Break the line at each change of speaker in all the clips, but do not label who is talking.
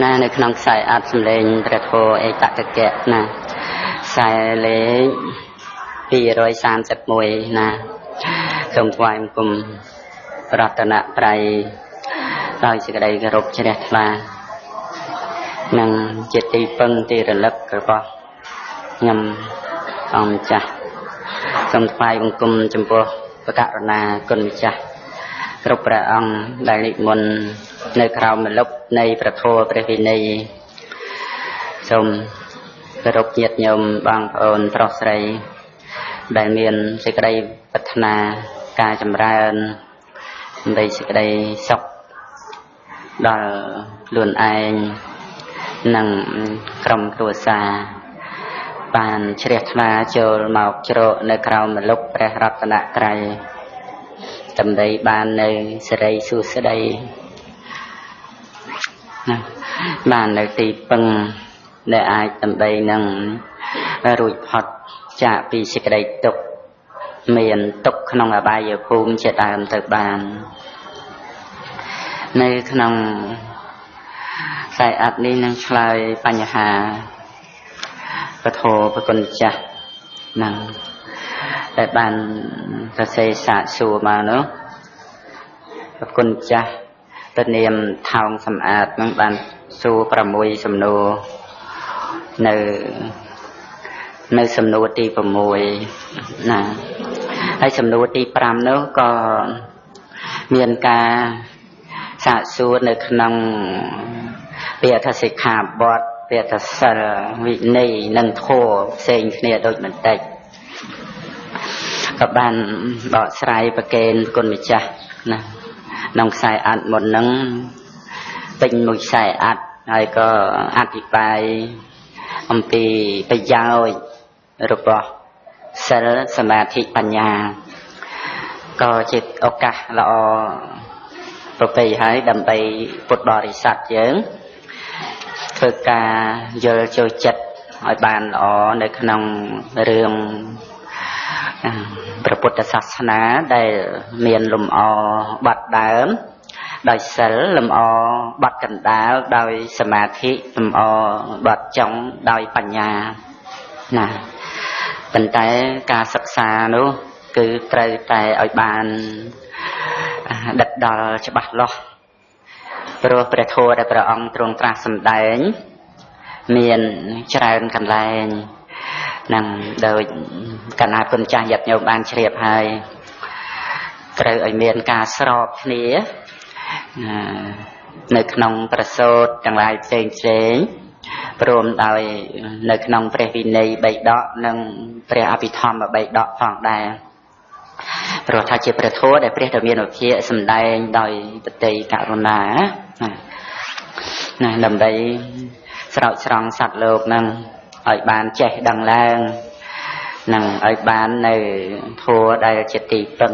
ណានៅក្នុងខ្សែអត្ថសម្លេងព្រះធម៌ឯកតកៈណាខ្សែលេខ231ណាសូមថ្វាយបង្គំរតនត្រ័យដោយសេចក្តីគោរពជ្រះថ្លានិងជាទីពឹងទីរលឹករបស់ខ្ញុំអង្គម្ចាស់សូមថ្វាយបង្គំចំពោះព្រះករុណាគុណម្ចាស់គ្រប់ព្រះអង្គដែលនិមន្តនៅក្រោមម្លប់នៃព្រះធម៌ព្រះវិន័យសូមគោរពញាតិញោមបងប្អូនប្រុសស្រីដែលមានសេចក្តីប្រាថ្នាការចម្រើនដើម្បីសេចក្តីសុខដល់ខ្លួនឯងនិងក្រុមគ្រួសារបានជ្រះថ្លាចូលមកជ្រកនៅក្រោមម្លប់ព្រះរតនត្រ័យដើម្បីបាននៅសិរីសួស្តីណាបាននៅទីពឹងដែលអាចដើម្បីនឹងរួចផុតចាកពីសេចក្តីទុក្ខមានទុក្ខក្នុងអបាយភូមិជាដើមទៅបាននៅក្នុងខ្សែអត្ថនេះនឹងឆ្លើយបញ្ហាពធប្រគុណចាស់នឹងដែលបានសរសេរសាកសួរមកនោះប្រគុណចាស់ពនាមថោងសំអាតនឹងបានសួរ6សំណួរនៅសំណួរទី6ណាហើយសំណួរទី5នោះក៏មានការសាកសួរនៅក្នុងពាក្យថាសិក្ខាបទពាក្យថាសិលវិន័យនិងធម៌ផ្សេងគ្នាដូចបន្តិចក៏បានបកស្រាយប្រកេនគុណម្ចាស់ណាក្នុងខ្សែអត្ថមុននឹងពេញមួយខ្សែអត្ថហើយក៏អធិប្បាយអំពីប្រយោជន៍របស់សិលសមាធិបញ្ញាក៏ជាឱកាសល្អប្រពៃហើយដើម្បីពុទ្ធបរិស័ទយើងធ្វើការយល់ចូលចិត្តឲ្យបានល្អនៅក្នុងរឿងព្រះពុទ្ធសាសនាដែលមានលំអបတ်ដើមដោយសិលលំអបတ်កណ្ដាលដោយសមាធិលំអបတ်ចុងដោយបញ្ញាណាប៉ុន្តែការសិក្សានោះគឺត្រូវតែឲ្យបានដិតដល់ច្បាស់លាស់ព្រោះព្រះធម៌ដែលព្រះអង្គទ្រង់ត្រាស់សម្ដែងមានច្រើនកន្លែងនឹងដោយកណាគុណចាស់ញាតិញោមបានជ្រាបហើយត្រូវឲ្យមានការស្របគ្នានៅក្នុងប្រសូតទាំងឡាយផ្សេងផ្សេងព្រមដោយនៅក្នុងព្រះវិន័យបិដកនិងព្រះអភិធម្មបិដកផងដែរព្រោះថាជាព្រះធម៌ដែលព្រះដ៏មានវិជ្ជាសម្ដែងដោយបតិករុណាណាដើម្បីស្រោចស្រង់សត្វលោកនឹងឲ្យបានចេះដឹងឡើងនិងឲ្យបាននៅធម៌ដែលជាទីពឹង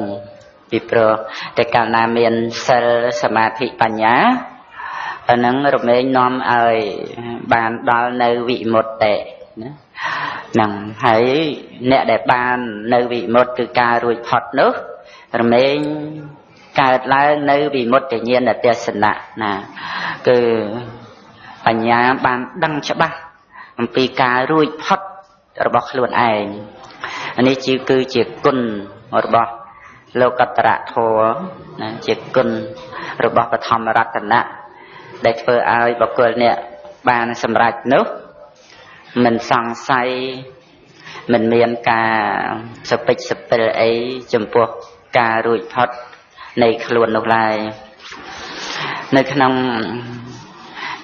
ពីព្រោះតែកាលណាមានសិលសមាធិបញ្ញាអានឹងរមែងនាំឲ្យបានដល់នៅវិមុតតិណានឹងហើយអ្នកដែលបាននៅវិមុតគឺការរួចផុតនោះរមែងកើតឡើងនៅវិមុតតិញ្ញាណទស្សនៈណាគឺបញ្ញាបានដឹងច្បាស់អំពីការរួចផុតរបស់ខ្លួនឯងនេះគឺជាគុណរបស់លោកតរធម៌ណាជាគុណរបស់បឋមរតនៈដែលធ្វើឲ្យបុគ្គលអ្នកបានសម្រេចនោះមិនសង្ស័យមិនមានការសពិចសពិលអីចំពោះការរួចផុតនៃខ្លួននោះឡើយនៅក្នុង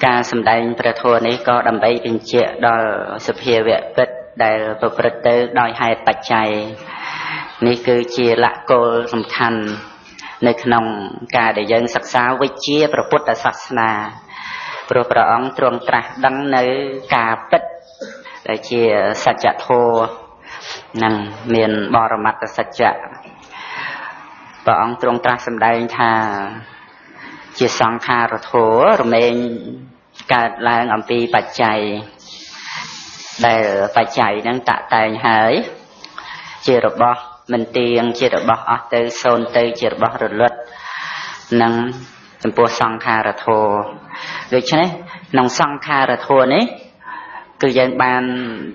ការសម្ដែងព្រះធម៌នេះក៏ដើម្បីបញ្ជាក់ដល់សភាវៈពិតដែលប្រព្រឹត្តទៅដោយហេតុបច្ច័យនេះគឺជាលក្ខគោលសំខាន់នៅក្នុងការដែលយើងសិក្សាវិជ្ជាព្រះពុទ្ធសាសនាព្រោះព្រះអង្គទ្រង់ត្រាស់ដឹងនៅការពិតដែលជាសច្ចធម៌និងមានបរមត្តសច្ចៈព្រះអង្គទ្រង់ត្រាស់សម្ដែងថាជាសង្ខារធម៌រមែងកើតឡើងអំពីបច្ច័យដែលបច្ច័យហ្នឹងតាក់តែងហើយជារបស់មិនទៀងជារបស់អស់ទៅសូន្យទៅជារបស់រលត់និងចំពោះសង្ខារធម៌ដូច្នេះ ក្នុងសង្ខារធម៌នេះគឺយើងបាន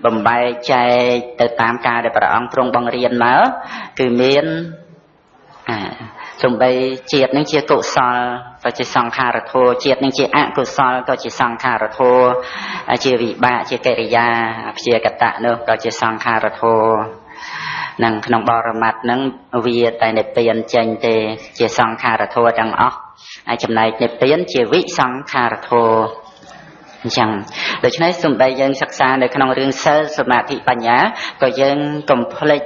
បំបែកចែកទៅតាមការដែលព្រះអង្គទ្រង់បង្រៀនមកគឺមានសំបីជាតិនឹងជាកុសលក៏ជាសង្ខារធម៌ជាតិនឹងជាអកុសលក៏ជាសង្ខារធម៌ជាវិបាកជាកិរិយាព្យាកតៈនោះក៏ជាសង្ខារធម៌នឹងក្នុងបរមត្តនឹងវាតែនិព្វានចេញទេជាសង្ខារធម៌ទាំងអស់ហើយចំណែកនិព្វានជាវិសង្ខារធម៌អញ្ចឹងដូច្នេះសំបីយើងសិក្សានៅក្នុងរឿងសិលសមាធិបញ្ញាក៏យើងកុំភ្លេច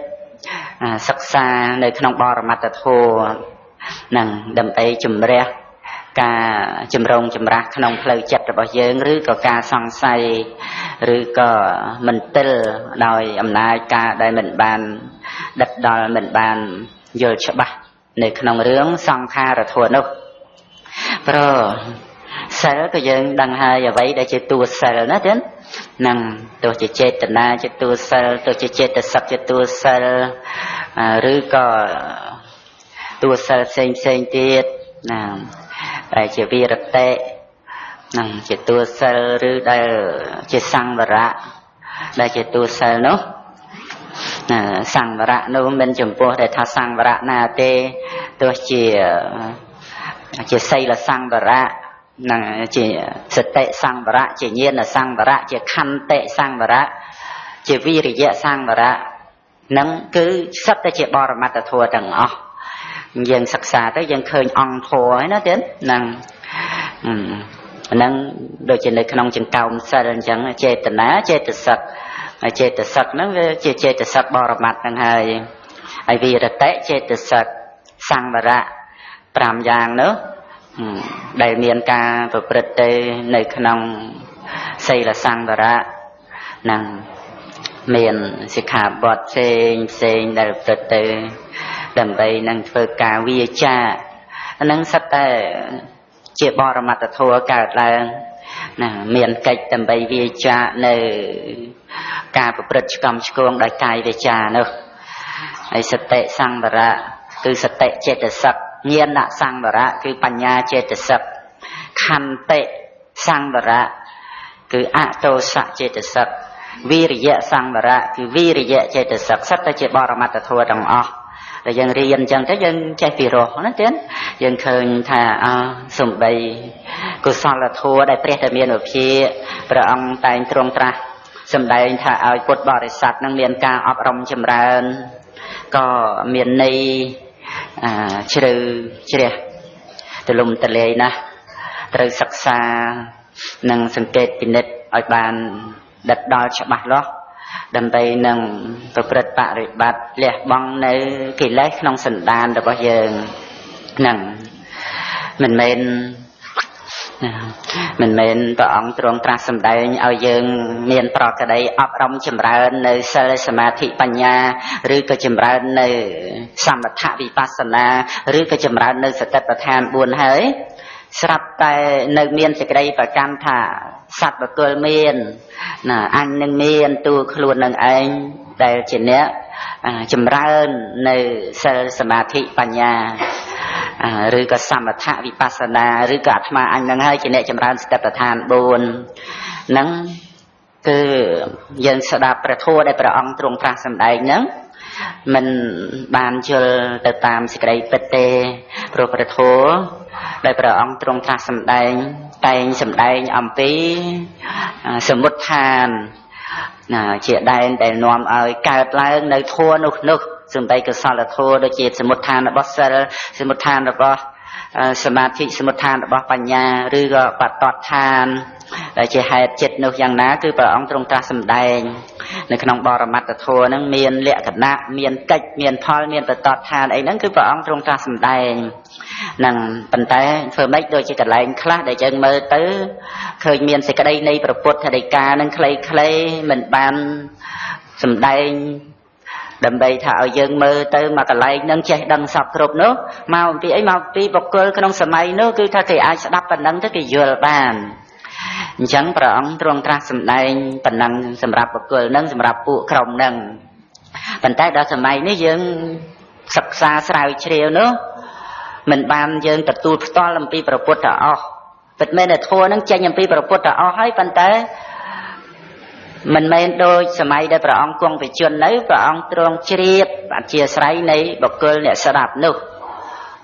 សិក្សានៅក្នុងបរមត្តធម៌នឹងដើម្បីជំរះការចម្រុងចម្រាស់ក្នុងផ្លូវចិត្តរបស់យើងឬក៏ការសង្ស័យឬក៏មន្ទិលដោយអំណាចការដែលមិនបានដិតដល់មិនបានយល់ច្បាស់នៅក្នុងរឿងសង្ខារធម៌នោះព្រោះសិលក៏យើងដឹងហើយអ្វីដែលជាតួសិលណាទៀតនឹងទោះជាចេតនាជាតួសិលទោះជាចេតសិកជាតួសិលឬក៏តួសិលផ្សេងផ្សេងទៀតណាដែលជាវិរតិនឹងជាតួសិលឬដែលជាសង្វរៈដែលជាតួសិលនោះណាសង្វរៈនោះមិនចំពោះដែលថាសង្វរៈណាទេទោះជាសីលសង្វរៈនឹងជាសតិសង្វរៈជាញាណសង្វរៈជាខន្តិសង្វរៈជាវិរិយសង្វរៈនឹងគឺសុទ្ធតែជាបរមត្តធម៌ទាំងអស់យើងសិក្សាទៅយើងឃើញអង្គធម៌ហើយណាទៀតហ្នឹងហ្នឹងដូចជានៅក្នុងចង្កោមសិលអញ្ចឹងចេតនាចេតសិកហើយចេតសិកហ្នឹងវាជាចេតសិកបរមត្តហ្នឹងហើយហើយវិរតិចេតសិកសង្វរៈ5យ៉ាងនោះដែលមានការប្រព្រឹត្តទៅនៅក្នុងសីលសង្វរៈនឹងមានសិក្ខាបទផ្សេងផ្សេងដែលប្រព្រឹត្តទៅដើម្បីនឹងធ្វើការវាចានឹងសិតតែជាបរមត្តធម៌កើតឡើងណាមានកិច្ចដើម្បីវាចានៅការប្រព្រឹត្តឆ្កំឆ្គងដោយកាយវាចានោះហើយសតិសង្វរៈគឺសតិចេតសិកញាណសង្វរៈគឺបញ្ញាចេតសិកខន្តិសង្វរៈគឺអតោសៈចេតសិកវិរិយសង្វរៈគឺវិរិយចេតសិកសិតតែជាបរមត្តធម៌ទាំងអស់ដែលយើងរៀនអញ្ចឹងទៅយើងចេះពីរោះណាទៀតយើងឃើញថាអសំបីកុសលធម៌ដែលព្រះតែមានវិភាព្រះអង្គតែងទ្រង់ត្រាស់សម្ដែងថាឲ្យពុទ្ធបរិស័ទនឹងមានការអប់រំចម្រើនក៏មានន័យជ្រៅជ្រះទលំទលាយណាស់ត្រូវសិក្សានិងសង្កេតពិនិត្យឲ្យបានដិតដល់ច្បាស់លាស់ដើម្បីនឹងប្រព្រឹត្តបរិបត្តិលះបង់នៅកិលេសក្នុងសន្តានរបស់យើងនឹងមិនមែនព្រះអង្គទ្រង់ត្រាស់សម្ដែងឲ្យយើងមានប្រក្តីអប់រំចម្រើននៅសិលសមាធិបញ្ញាឬក៏ចម្រើននៅសមថវិបស្សនាឬក៏ចម្រើននៅសតិប្បដ្ឋាន4ហើយស្រាប់តែនៅមានសេចក្តីប្រកាន់ថាសត្វបុគ្គលមានណាអញនឹងមានតួខ្លួននឹងឯងដែលជាអ្នកចម្រើននៅសិលសមាធិបញ្ញាឬក៏សមថវិបស្សនាឬក៏អាត្មាអញនឹងហើយជាអ្នកចម្រើនសតិប្បដ្ឋាន4ហ្នឹងគឺយើងស្ដាប់ព្រះធម៌ដែលព្រះអង្គទ្រង់ត្រាស់សម្ដែងហ្នឹងមិនបានយល់ទៅតាមសេចក្តីពិតទេព្រោះព្រះធម៌ដែលព្រះអង្គទ្រង់ត្រាស់សម្ដែងតែងសម្ដែងអំពីសមុទ្ឋានណាជាដែនដែលនាំឲ្យកើតឡើងនៅធម៌នោះសំបីកុសលធម៌ដូចជាសមុទ្ឋានរបស់សិលសមុទ្ឋានរបស់សមាធិសមុទ្ឋានរបស់បញ្ញាឬក៏បតតឋានដែលជាហេតុចិត្តនោះយ៉ាងណាគឺព្រះអង្គទ្រង់ត្រាស់សម្ដែងនៅក្នុងបរមត្តធម៌ហ្នឹងមានលក្ខណៈមានកិច្ចមានផលមានបតតឋានអីហ្នឹងគឺព្រះអង្គទ្រង់ត្រាស់សម្ដែងហ្នឹងប៉ុន្តែធ្វើម៉េចដូចជាកន្លែងខ្លះដែលយើងមើលទៅឃើញមានសេចក្តីនៃព្រះពុទ្ធដីកាហ្នឹងខ្លីៗមិនបានសម្ដែងដើម្បីថាឲ្យយើងមើលទៅមកកន្លែងនឹងចេះដឹងសពគ្រប់នោះមកអំពីអីមកពីបុគ្គលក្នុងសម័យនោះគឺថាគេអាចស្ដាប់ប៉ុណ្ណឹងទៅគេយល់បានអញ្ចឹងព្រះអង្គទ្រង់ត្រាស់សម្ដែងប៉ុណ្ណឹងសម្រាប់បុគ្គលនឹងសម្រាប់ពួកក្រុមនឹងប៉ុន្តែដល់សម័យនេះយើងសិក្សាស្រាវជ្រាវនោះមិនបានយើងទទួលផ្ទាល់អំពីព្រះពុទ្ធអស់ ពិតមែនតែធម៌ហ្នឹងចេញអំពីព្រះពុទ្ធអស់ហើយប៉ុន្តែមិនមែនដូចសម័យដែលព្រះអង្គគង់វិជននៅព្រះអង្គទ្រង់ជ្រាបអធិស្ឋាននៃបុគ្គលអ្នកស្ដាប់នោះ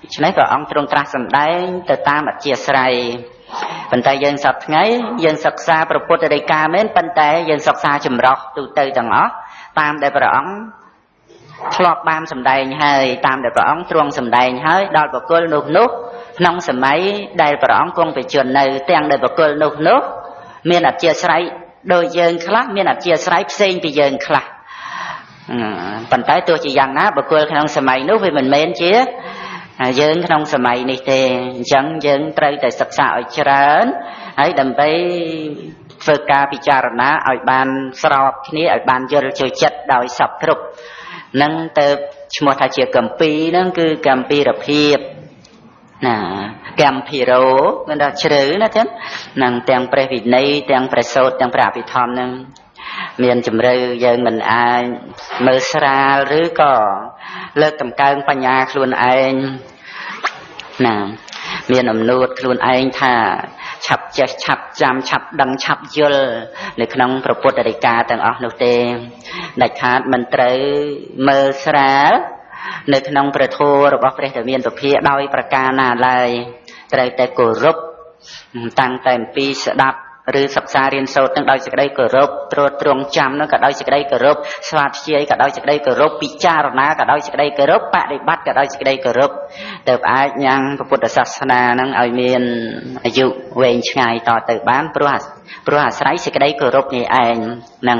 ដូច្នេះព្រះអង្គទ្រង់ត្រាស់សម្ដែងទៅតាមអធិស្ឋានប៉ុន្តែយើងសពថ្ងៃយើងសិក្សាព្រះពុទ្ធដីកាមែនប៉ុន្តែយើងសិក្សាចម្រុះទូទៅទាំងអស់តាមដែលព្រះអង្គធ្លាប់បានសម្ដែងហើយតាមដែលព្រះអង្គទ្រង់សម្ដែងហើយដល់បុគ្គលនោះនោះក្នុងសម័យដែលព្រះអង្គគង់វិជននៅទាំងដែលបុគ្គលនោះនោះមានអធិស្ឋានដោយយើងខ្លះមានអធិស្ឋានផ្សេងពីយើងខ្លះប៉ុន្តែទោះជាយ៉ាងណាបុគ្គលក្នុងសម័យនោះវាមិនមែនជាយើងក្នុងសម័យនេះទេអញ្ចឹងយើងត្រូវតែសិក្សាឲ្យច្រើនហើយដើម្បីធ្វើការពិចារណាឲ្យបានស្របគ្នាឲ្យបានយល់ចូលចិត្តដោយសពគ្រប់នឹងទៅឈ្មោះថាជាកម្ពីហ្នឹងគឺកម្ពីរភាពណាកម្ពីរោមានថាជ្រៅណាចឹងនឹងទាំងព្រះវិន័យទាំងព្រះសូត្រទាំងព្រះអភិធម្មហ្នឹងមានជំរឿយើងមិនអាចមើលស្រាលឬក៏លើកតម្កើងបញ្ញាខ្លួនឯងណាមានអំនួតខ្លួនឯងថាឆាប់ចេះឆាប់ចាំឆាប់ដឹងឆាប់យល់នៅក្នុងព្រះពុទ្ធដីកាទាំងអស់នោះទេដាច់ខាតមិនត្រូវមើលស្រាលនៅក្នុងព្រះធម៌របស់ព្រះដ៏មានពភាដោយប្រការណាឡើយត្រូវតែគោរពតាំងតែអំពីស្ដាប់ឬសិក្សារៀនសូត្រនឹងដោយសេចក្តីគោរពត្រួតត្រងចាំនឹងក៏ដោយសេចក្តីគោរពស្វាធ្យាយក៏ដោយសេចក្តីគោរពពិចារណាក៏ដោយសេចក្តីគោរពបដិបត្តិក៏ដោយសេចក្តីគោរពទើបអាចញ៉ាំងពុទ្ធសាសនានឹងឲ្យមានអាយុវែងឆ្ងាយតទៅបានព្រោះអាស្រ័យសេចក្តីគោរពនេះឯងនឹង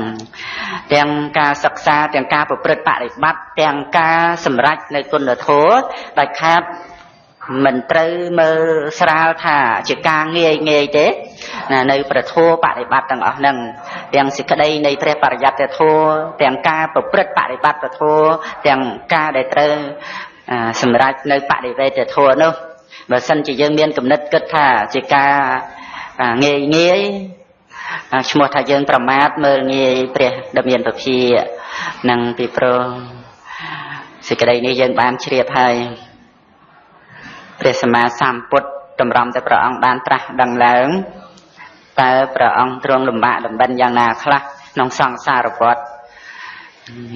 ទាំងការសិក្សាទាំងការប្រព្រឹត្តបដិបត្តិទាំងការសម្រេចនៅគុណធម៌ដោយខាតមិនត្រូវមើលស្រាលថាជាការងាយងាយទេណានៅព្រះធម៌បដិបត្តិទាំងអស់ហ្នឹងទាំងសេចក្តីនៃព្រះបរិយត្តិធម៌ទាំងការប្រព្រឹត្តបដិបត្តិធម៌ទាំងការដែលត្រូវសម្រេចនៅបដិវេទធម៌នោះបើសិនជាយើងមានគំនិតគិតថាជាការងាយងាយឈ្មោះថាយើងប្រមាថមើលងាយព្រះដ៏មានពភានឹងពីព្រោះសេចក្តីនេះយើងបានជ្រាបហើយព្រះសម្មាសម្ពុទ្ធតម្រាំតែព្រះអង្គបានត្រាស់ដឹងឡើងតើព្រះអង្គទ្រង់លំបាកលំបិនយ៉ាងណាខ្លះក្នុងសង្សារវដ្ត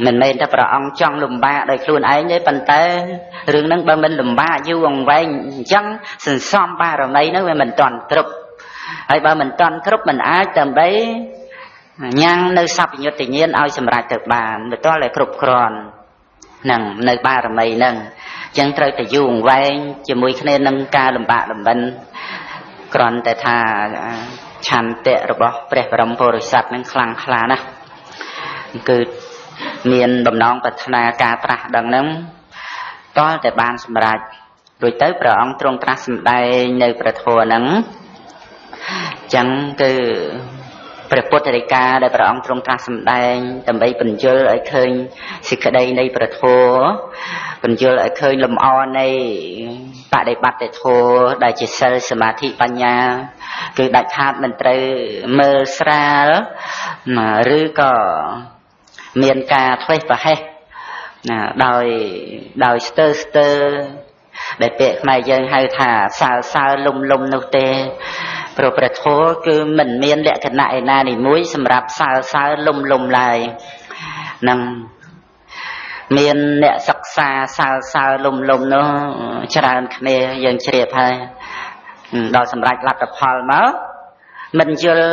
មិនមែនថាព្រះអង្គចង់លំបាកដោយខ្លួនឯងទេប៉ុន្តែរឿងហ្នឹងបើមិនលំបាកយូរអង្វែងអញ្ចឹងសន្សំបារមីហ្នឹងវាមិនទាន់គ្រប់ហើយបើមិនទាន់គ្រប់មិនអាចដើម្បីញ៉ាំងនៅសព្វញ្ញុត្តញ្ញាណឲ្យសម្រេចទៅបានវាទាល់តែគ្រប់គ្រាន់នឹងនៅបារមីហ្នឹងចឹងត្រូវតែយូរអង្វែងជាមួយគ្នានឹងការលំបាកលំបិនគ្រាន់តែថាឆន្ទៈរបស់ព្រះបរមពុរិស័ទនឹងខ្លាំងក្លាណាស់គឺមានបំណងប្រាថ្នាការត្រាស់ដឹងហ្នឹងទាល់តែបានសម្រេចរួចទៅព្រះអង្គទ្រង់ត្រាស់សម្ដែងនៅព្រះធម៌ហ្នឹងចឹងគឺព្រះពុទ្ធដីកាដែលព្រះអង្គទ្រង់ត្រាស់សម្ដែងដើម្បីពន្យល់ឲ្យឃើញសេចក្តីនៃព្រះធម៌ពន្យល់ឲ្យឃើញលំអនៃបដិបត្តិធម៌ដែលជាសិលសមាធិបញ្ញាគឺដាច់ខាតមិនត្រូវមើលស្រាលឬក៏មានការធ្វេសប្រហែសណាដោយស្ទើរដែលពាក្យខ្មែរយើងហៅថាសើសើលុំលុំនោះទេព្រោះព្រះធម៌គឺមិនមានលក្ខណៈឯណានីមួយសម្រាប់សើសើលុំលុំឡើយនឹងមានអ្នកសិក្សាសើសើលុំលុំនោះច្រើនគ្នាយើងជ្រាបហើយដល់សម្រេចលទ្ធផលមកមិនយល់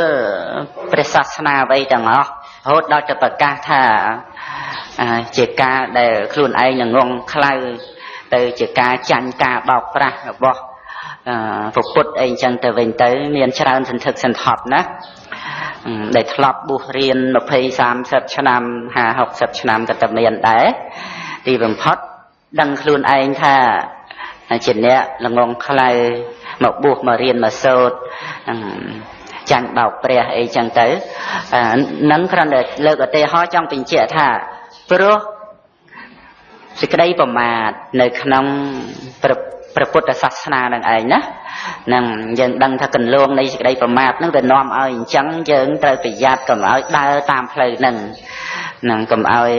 ព្រះសាសនាអ្វីទាំងអស់រហូតដល់ទៅប្រកាសថាជាការដែលខ្លួនឯងនឹងងងខ្លៅទៅជាការចាញ់ការបោកប្រាស់របស់ពុទ្ធអីចឹងទៅវិញទៅមានច្រើនសន្ធឹកសន្ធាប់ណាដែលធ្លាប់បួសរៀន20 30ឆ្នាំ50 60ឆ្នាំក៏តែមានដែរទីបំផុតដឹងខ្លួនឯងថាជាអ្នកល្ងងខ្លៅមកបួសមករៀនមកសូត្រចាញ់បោកព្រះអីចឹងទៅនឹងគ្រាន់តែលើកឧទាហរណ៍ចង់បញ្ជាក់ថាព្រោះសេចក្តីប្រមាទនៅក្នុងព្រះពុទ្ធសាសនានឹងឯងណានឹងយើងដឹងថាកន្លងនៃសេចក្តីប្រមាទនឹងវានាំឲ្យអញ្ចឹងយើងត្រូវប្រយ័ត្នកុំឲ្យដើរតាមផ្លូវនឹងនឹងកុំឲ្យ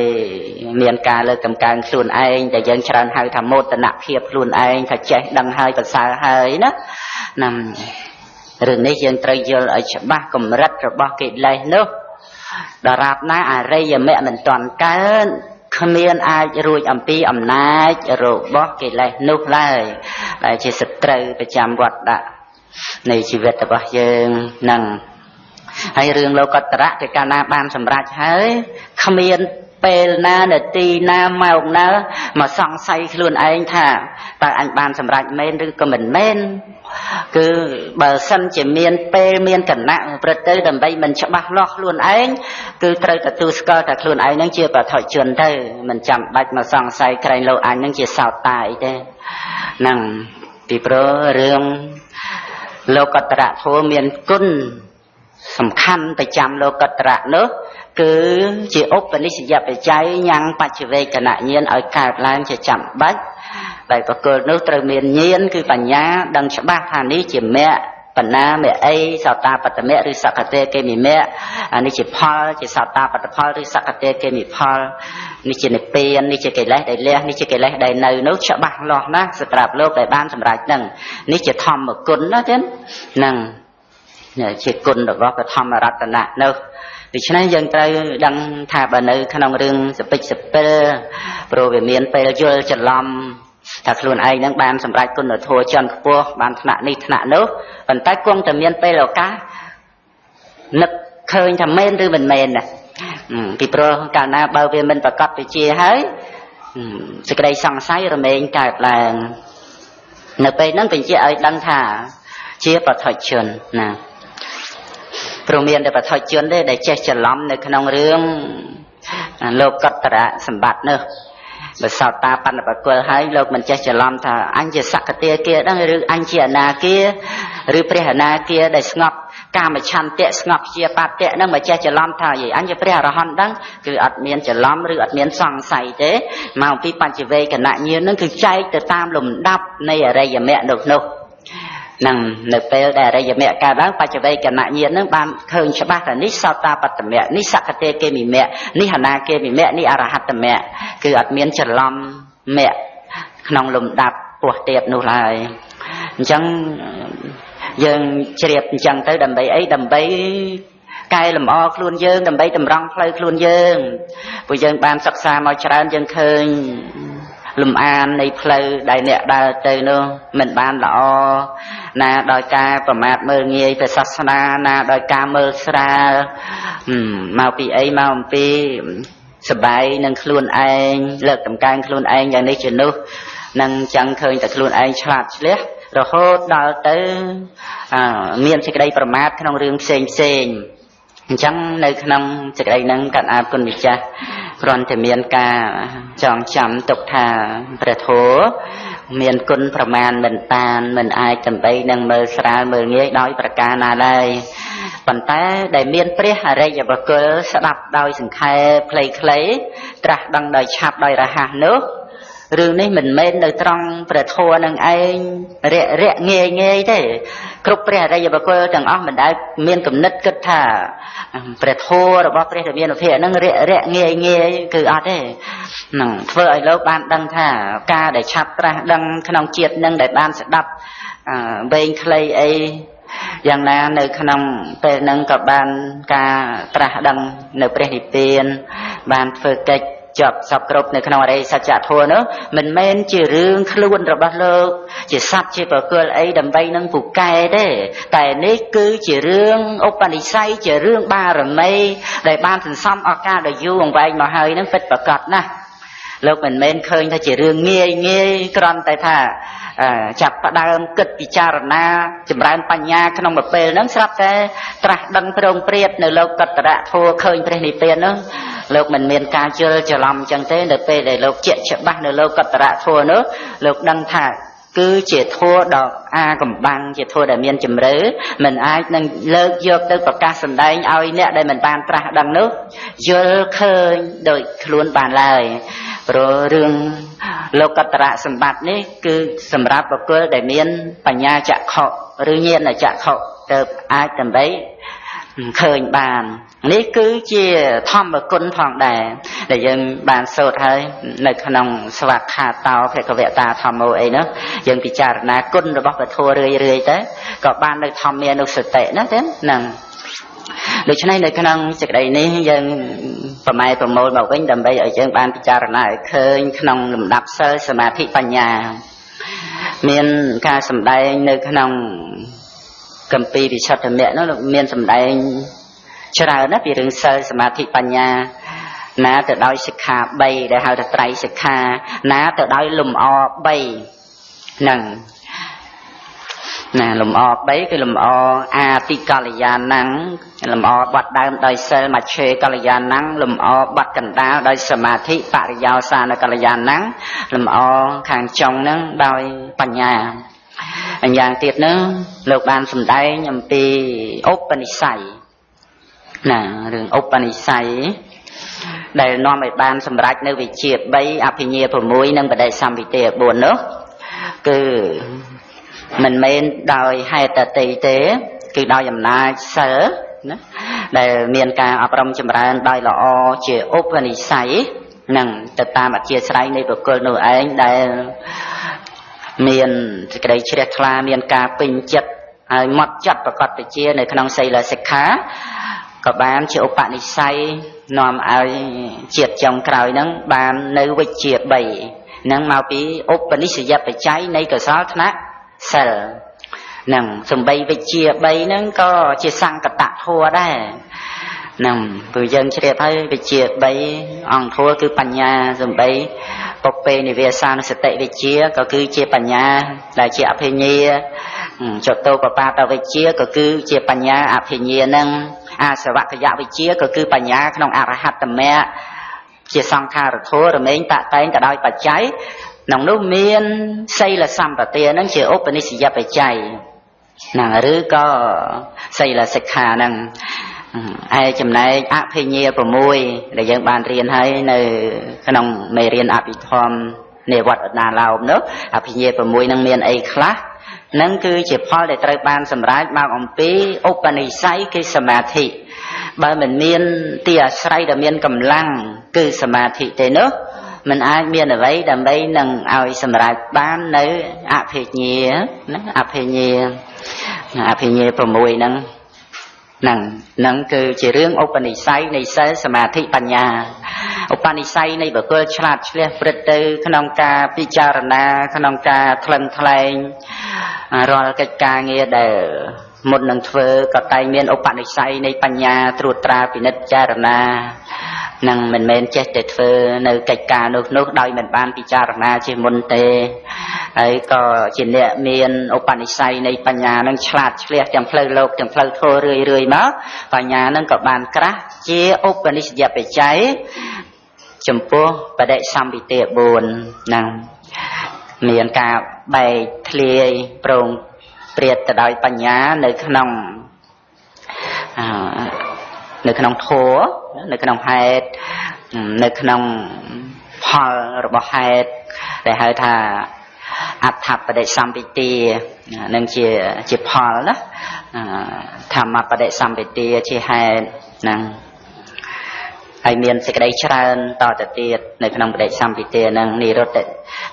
មានការលើកតម្កើងខ្លួនឯងតែយើងច្រើនហៅថាមោទនភាពខ្លួនឯងថាចេះដឹងហើយប្រសើរហើយណានឹង រឿងនេះយើងត្រូវយល់ឲ្យច្បាស់កម្រិតរបស់កិលេសនោះដរាបណាអរិយមគ្គមិនទាន់កើតគ្មានអាចរួចអំពីអំណាចរបស់កិលេសនោះឡើយដែលជាសត្រូវប្រចាំវត្តដាក់នៃជីវិតរបស់យើងនឹងហើយរឿងលោកតរៈគេកាលណាបានសម្រេចហើយគ្មានពេលណានាទីណាម៉ោងណាមកសង្ស័យខ្លួនឯងថាតើអញបានសម្រេចមែនឬក៏មិនមែនគឺបើសិនជាមានពេលមានគណៈប្រព្រឹត្តទៅដើម្បីមិនច្បាស់លាស់ខ្លួនឯងគឺត្រូវទទួលស្គាល់ថាខ្លួនឯងនឹងជាបឋិជនទៅមិនចាំបាច់មកសង្ស័យក្រែងលោកអញនឹងជាសោតាអីទេហ្នឹងពីព្រោះរឿងលោកតរៈធម៌មានគុណសំខាន់ប្រចាំលោកតរៈនោះគឺជាឧបនិស្សយបច្ច័យញ៉ាំងបច្ចវេកណញ្ញាណឲ្យកើតឡើងជាចាំបាច់ដែលបុគ្គលនោះត្រូវមានញាណគឺបញ្ញាដឹងច្បាស់ថានេះជាមគ្គបណ្ណាមគ្គអីសោតាបត្តមគ្គឬសកតិគេមិមគ្គអានេះជាផលជាសោតាបត្តផលឬសកតិគេមិផលនេះជានិព្វាននេះជាកិលេសដែលលះនេះជាកិលេសដែលនៅនោះច្បាស់លាស់ណាស់សម្រាប់លោកដែលបានសម្រេចនឹងនេះជាធម្មគុណណាទេនឹងជាគុណរបស់បឋមរតនៈនោះដូច្នេះយើងត្រូវដឹងថាបើនៅក្នុងរឿងសពិចសពិលព្រោះវាមានពេលយល់ច្រឡំថាខ្លួនឯងនឹងបានសម្រេចគុណធម៌ជាន់ខ្ពស់បានថ្នាក់នេះថ្នាក់នោះប៉ុន្តែគង់តែមានពេលឱកាសនឹកឃើញថាមែនឬមិនមែនណាពីព្រោះកាលណាបើវាមិនប្រកបវិជាហើយសេចក្តីសង្ស័យរមែងកើតឡើងនៅពេលហ្នឹងបញ្ជាក់ឲ្យដឹងថាជាបឋិជនណាព្រោះមានតែបឋិជនទេដែលចេះច្រឡំនៅក្នុងរឿងលោកតរៈសម្បត្តិនោះបើសោតាបណ្ឌបកុលហើយលោកមិនចេះច្រឡំថាអញជាសកតិគាដឹងឬអញជាអនាគាឬព្រះអនាគាដែលស្ងប់កាមឆន្ទៈស្ងប់ជាបតៈនឹងមកចេះច្រឡំថាយីអញជាព្រះអរហន្តដឹងគឺអត់មានច្រឡំឬអត់មានសង្ស័យទេមកអំពីបញ្ចវេកណញ្ញាណនឹងគឺចែកទៅតាមលំដាប់នៃអរិយមគ្គនោះនឹងនៅពេលដែលអរិយមគ្គកើតឡើងបច្ចវេកណញ្ញាណនឹងបានឃើញច្បាស់ថានេះសោតាបត្តមគ្គនេះសកតិគេមិមគ្គនេះអនាគេមិមគ្គនេះអរហត្តមគ្គគឺអត់មានច្រឡំមគ្គក្នុងលំដាប់ពោះទៀបនោះឡើយអញ្ចឹងយើងជ្រាបអញ្ចឹងទៅដើម្បីអីដើម្បីកែលម្អខ្លួនយើងដើម្បីតម្រង់ផ្លូវខ្លួនយើងព្រោះយើងបានសិក្សាមកច្រើនយើងឃើញលំអាននៃផ្លូវដែលអ្នកដើរទៅនោះមិនបានល្អណាដោយការប្រមាថមើលងាយព្រះសាសនាណាដោយការមើលស្រាលមកពីអីមកអំពីសបាយនឹងខ្លួនឯងលើកតម្កើងខ្លួនឯងយ៉ាងនេះជានោះនឹងចឹងឃើញតែខ្លួនឯងឆ្លាតឆ្លះរហូតដល់ទៅមានសេចក្តីប្រមាថក្នុងរឿងផ្សេងផ្សេងអញ្ចឹងនៅក្នុងសេចក្តីហ្នឹងកណ្ដាលគុណម្ចាស់គ្រាន់តែមានការចងចាំទុកថាព្រះធម៌មានគុណប្រមាណមិនបានមិនអាចដើម្បីនឹងមើលស្រាលមើលងាយដោយប្រការណាឡើយប៉ុន្តែដែលមានព្រះអរិយបុគ្គលស្ដាប់ដោយសង្ខេបខ្លីៗត្រាស់ដឹងដោយឆាប់ដោយរហ័សនោះរឿងនេះមិនមែននៅត្រង់ព្រះធម៌នឹងឯងរាក់រាក់ងាយងាយទេគ្រប់ព្រះអរិយបុគ្គលទាំងអស់មិនដែលមានគំនិតគិតថាព្រះធម៌របស់ព្រះរាមានុភាពនឹងរាក់រាក់ងាយងាយគឺអត់ទេនឹងធ្វើឲ្យលោកបានដឹងថាការដែលឆាប់ត្រាស់ដឹងក្នុងជាតិនឹងដែលបានស្ដាប់វែងខ្លីអីយ៉ាងណានៅក្នុងពេលហ្នឹងក៏បានការត្រាស់ដឹងនៅព្រះនិព្វានបានធ្វើកិច្ចចប់សពគ្រប់នៅក្នុងអរិយសច្ចធម៌នោះមិនមែនជារឿងខ្លួនរបស់លោកជាសត្វជាបុគ្គលអីដើម្បីនឹងពូកែទេតែនេះគឺជារឿងឧបនិស្ស័យជារឿងបារមីដែលបានសន្សំឱកាសដ៏យូរអង្វែងមកហើយនឹងពិតប្រាកដណាស់លោកមិនមែនឃើញថាជារឿងងាយងាយគ្រាន់តែថាចាប់ផ្ដើមគិតពិចារណាចម្រើនបញ្ញាក្នុងមួយពេលហ្នឹងស្រាប់តែត្រាស់ដឹងប្រងព្រាតនៅលោកកតរៈធម៌ឃើញព្រះនិព្វាននោះលោកមិនមានការជល់ច្រឡំចឹងទេនៅពេលដែលលោកជាក់ច្បាស់នៅលោកកតរៈធម៌នោះលោកដឹងថាគឺជាធម៌ដ៏អាកំបាំងជាធម៌ដែលមានជំរឿមិនអាចនឹងលើកយកទៅប្រកាសសម្ដែងឲ្យអ្នកដែលមិនបានត្រាស់ដឹងនោះយល់ឃើញដោយខ្លួនបានឡើយព្រោះរឿងលោកតរៈសម្បត្តិនេះគឺសម្រាប់បុគ្គលដែលមានបញ្ញាចក្ខុឬញាណចក្ខុទៅអាចដើម្បី ឃើញបាននេះគឺជាធម្មគុណផងដែរដែលយើងបានសូត្រហើយនៅក្នុងស្វាខាតោភគវតាធម្មោអីនោះយើងពិចារណាគុណរបស់ពធរឿយរឿយទៅក៏បាននៅធម្មានុសតិណាទេហ្នឹងដូច្នេះនៅក្នុងសេចក្តីនេះយើងប្រម៉ែប្រមូលមកវិញដើម្បីឲ្យយើងបានពិចារណាឲ្យឃើញក្នុងលំដាប់សិលសមាធិបញ្ញាមានការសម្ដែងនៅក្នុងគម្ពីរវិសុទ្ធមគ្គនោះមានសម្ដែងច្រើនណាស់ពីរឿងសិលសមាធិបញ្ញាណាទៅដោយសិក្ខា3ដែលហៅថាត្រៃសិក្ខាណាទៅដោយលំអ3ហ្នឹងណាលំអ3គឺលំអអាទិកល្យាណੰលំអបត់ដើមដោយសិលមច្ឆេកល្យាណੰលំអបត់កណ្ដាលដោយសមាធិបរិយោសានកល្យាណੰលំអខាងចុងហ្នឹងដោយបញ្ញាអញ្យ៉ាងទៀតនោះលោកបានសម្ដែងអំពីឧបនិស្ស័យណារឿងឧបនិស្ស័យដែលនាំឲ្យបានសម្រេចនៅវិជ្ជា3អភិញ្ញា6និងបដិសម្ពិទា4នោះគឺមិនមែនដោយហេតុតីទេគឺដោយអំណាចសិលណាដែលមានការអប់រំចម្រើនដោយល្អជាឧបនិស្ស័យនឹងទៅតាមអធិស្ឋាននៃបុគ្គលនោះឯងដែលមានសេចក្តីជ្រះថ្លាមានការពេញចិត្តហើយម៉ត់ចត់ប្រកបវិជ្ជានៅក្នុងសីលសិក្ខាក៏បានជាឧបនិស្ស័យនាំឲ្យជាតិចុងក្រោយហ្នឹងបាននៅវិជ្ជា3ហ្នឹងមកពីឧបនិស្សយបច្ច័យនៃកុសលថ្នាក់សិលហ្នឹងសំបីវិជ្ជា3ហ្នឹងក៏ជាសង្កតធម៌ដែរហ្នឹងព្រោះយើងជ្រាបហើយវិជ្ជា3អង្គធម៌គឺបញ្ញាសំបីពុពេនិវាសានុសតិវិជ្ជាក៏គឺជាបញ្ញាដែលជាអភិញ្ញាចតោបបាតវិជ្ជាក៏គឺជាបញ្ញាអភិញ្ញានឹងអាសវកយវិជ្ជាក៏គឺបញ្ញាក្នុងអរហត្តមគ្គជាសង្ខារធម៌រមែងតាក់តែងទៅដោយបច្ច័យក្នុងនោះមានសីលសម្បទានឹងជាឧបនិស្សយបច្ច័យហ្នឹងឬក៏សីលសិក្ខាហ្នឹងឯចំណែកអភិញ្ញា6ដែលយើងបានរៀនហើយនៅក្នុងមេរៀនអភិធម្មនៃវត្តឧដាឡោមនោះអភិញ្ញា6នឹងមានអីខ្លះនឹងគឺជាផលដែលត្រូវបានសម្រេចមកអំពីឧបនិស្ស័យគឺសមាធិបើមិនមានទីអាស្រ័យដែលមានកម្លាំងគឺសមាធិទេនោះមិនអាចមានអ្វីដើម្បីនឹងឲ្យសម្រេចបាននៅអភិញ្ញាណាអភិញ្ញាអភិញ្ញា6ហ្នឹងហ្នឹងគឺជារឿងឧបនិស្ស័យនៃសិលសមាធិបញ្ញាឧបនិស្ស័យនៃបុគ្គលឆ្លាតឆ្លៀសព្រឹត្តទៅក្នុងការពិចារណាក្នុងការថ្លឹងថ្លែងរាល់កិច្ចការងារដែលមុននឹងធ្វើក៏តែងមានឧបនិស្ស័យនៃបញ្ញាត្រួតត្រាពិនិត្យពិចារណានឹងមិនមែនចេះតែធ្វើនៅកិច្ចការនោះដោយមិនបានពិចារណាជាមុនទេហើយក៏ជាអ្នកមានឧបនិស្ស័យនៃបញ្ញានឹងឆ្លាតឆ្លៀសទាំងផ្លូវលោកទាំងផ្លូវធម៌រឿយរឿយមកបញ្ញានឹងក៏បានក្រាស់ជាឧបនិស្សយបច្ច័យចំពោះបដិសម្ពិទា4ហ្នឹងមានការបែកធ្លាយប្រងព្រាតទៅដោយបញ្ញានៅក្នុងធម៌នៅក្នុងហេតុនៅក្នុងផលរបស់ហេតុដែលហៅថាអដ្ឋបដិសម្ពិទានឹងជាផលណាធម្មបដិសម្ពិទាជាហេតុហ្នឹងហើយមានសេចក្តីច្រើនតទៅទៀតនៅក្នុងបដិសម្ពិទានឹងនិរុទ្ធ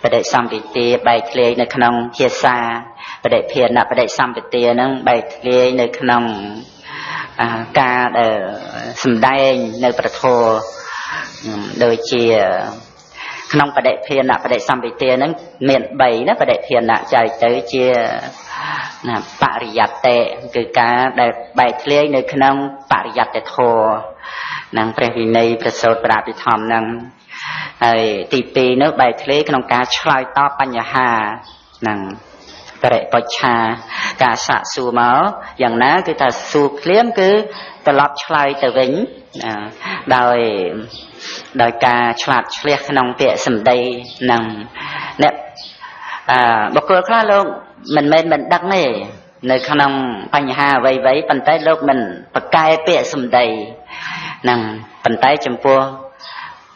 បដិសម្ពិទាបែកធ្លាយនៅក្នុងភាសាបដិភានបដិសម្ពិទានឹងបែកធ្លាយនៅក្នុងការដែលសម្ដែងនៅព្រះធម៌ដូចជាក្នុងបដិភានបដិសម្ពិទានឹងមាន3ណាបដិភានចែកទៅជាណាបរិយត្តិគឺការដែលបែកធ្លាយនៅក្នុងបរិយត្តិធម៌និងព្រះវិន័យព្រះសូត្រព្រះអភិធម្មនឹងហើយទី2នោះបែកធ្លាយក្នុងការឆ្លើយតបបញ្ហានឹងបរិបច្ឆាការសាកសួរមកយ៉ាងណាគឺថាសួរភ្លាមគឺត្រឡប់ឆ្លើយទៅវិញដោយការឆ្លាតឆ្លៀសក្នុងពាក្យសម្ដីនឹងអ្នកបុគ្គលខ្លះលោកមិនមែនមិនដឹងទេនៅក្នុងបញ្ហាអ្វីៗប៉ុន្តែលោកមិនប្រកែពាក្យសម្ដីហ្នឹងប៉ុន្តែចំពោះ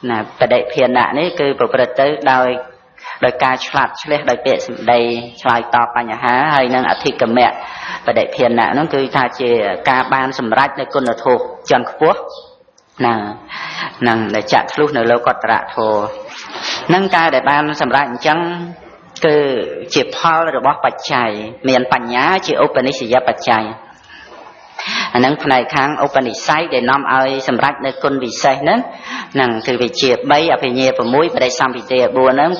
ណាបដិភានៈនេះគឺប្រព្រឹត្តទៅដោយ ដោយការឆ្លាតឆ្លះដោយពាក្យសម្ដីឆ្លើយតបបញ្ហាហើយនឹងអធិកមៈបដិភាណៈហ្នឹងគឺថាជាការបានសម្រេចនៅគុណធម៌ជាន់ខ្ពស់ណានឹងដែលចាក់ធ្លុះនៅលោកតរធម៌នឹងការដែលបានសម្រេចអញ្ចឹងគឺជាផលរបស់បច្ច័យមានបញ្ញាជាឧបនិស្សយបច្ច័យអានឹងផ្នែកខាងឧបនិស្ស័យដែលនាំឲ្យសម្រេចនៅគុណវិសេសហ្នឹងហ្នឹងគឺវិជា3អភិញ្ញា6បដិសម្ភិទា4ហ្នឹង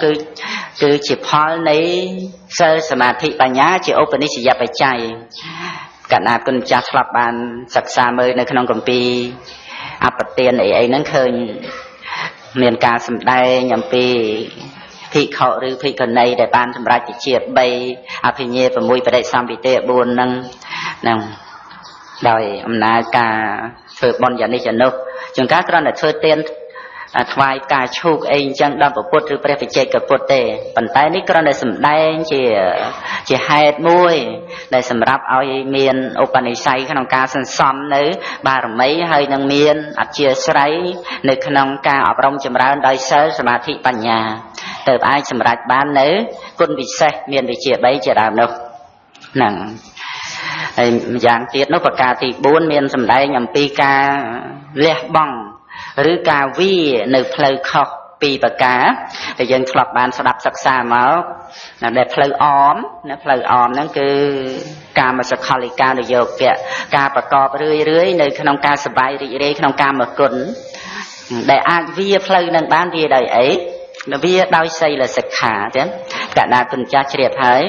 គឺជាផលនៃសិលសមាធិបញ្ញាជាឧបនិស្សយបច្ច័យកណ្ណាគុណម្ចាស់ធ្លាប់បានសិក្សាមើលនៅក្នុងគម្ពីរអបទានអីអីហ្នឹងឃើញមានការសម្ដែងអំពីភិក្ខុឬភិក្ខុនីដែលបានសម្រេចវិជា3អភិញ្ញា6បដិសម្ភិទា4ហ្នឹងហ្នឹងដោយអំណាចការធ្វើបុណ្យយ៉ាងនេះយ៉ាងនោះជួនកាលគ្រាន់តែធ្វើទានថ្វាយផ្កាឈូកអីអញ្ចឹងដល់ព្រះពុទ្ធឬព្រះបច្ចេកពុទ្ធទេប៉ុន្តែនេះគ្រាន់តែសម្ដែងជាហេតុមួយដែលសម្រាប់ឲ្យមានឧបនិស្ស័យក្នុងការសន្សំនៅបារមីហើយនឹងមានអធ្យាស្រ័យនៅក្នុងការអប់រំចម្រើនដោយសិលសមាធិបញ្ញាទៅអាចសម្រេចបាននៅគុណវិសេសមានវិជា3ជាដើមនោះហ្នឹងហើយម្យ៉ាងទៀតនោះប្រការទី4មានសម្ដែងអំពីការលះបង់ឬការវានៅផ្លូវខុសពីប្រការដែលយើងធ្លាប់បានស្ដាប់សិក្សាមកដែលផ្លូវអមណាផ្លូវអមហ្នឹងគឺកាមសខលិកានុយោគៈការប្រកបរឿយរឿយនៅក្នុងការសប្បាយរីករាយក្នុងកាមគុណដែលអាចវាផ្លូវនឹងបានវាដោយអីវាដោយសីលសិក្ខាទេកណ្ដាគុណចាស់ជ្រាបហើយ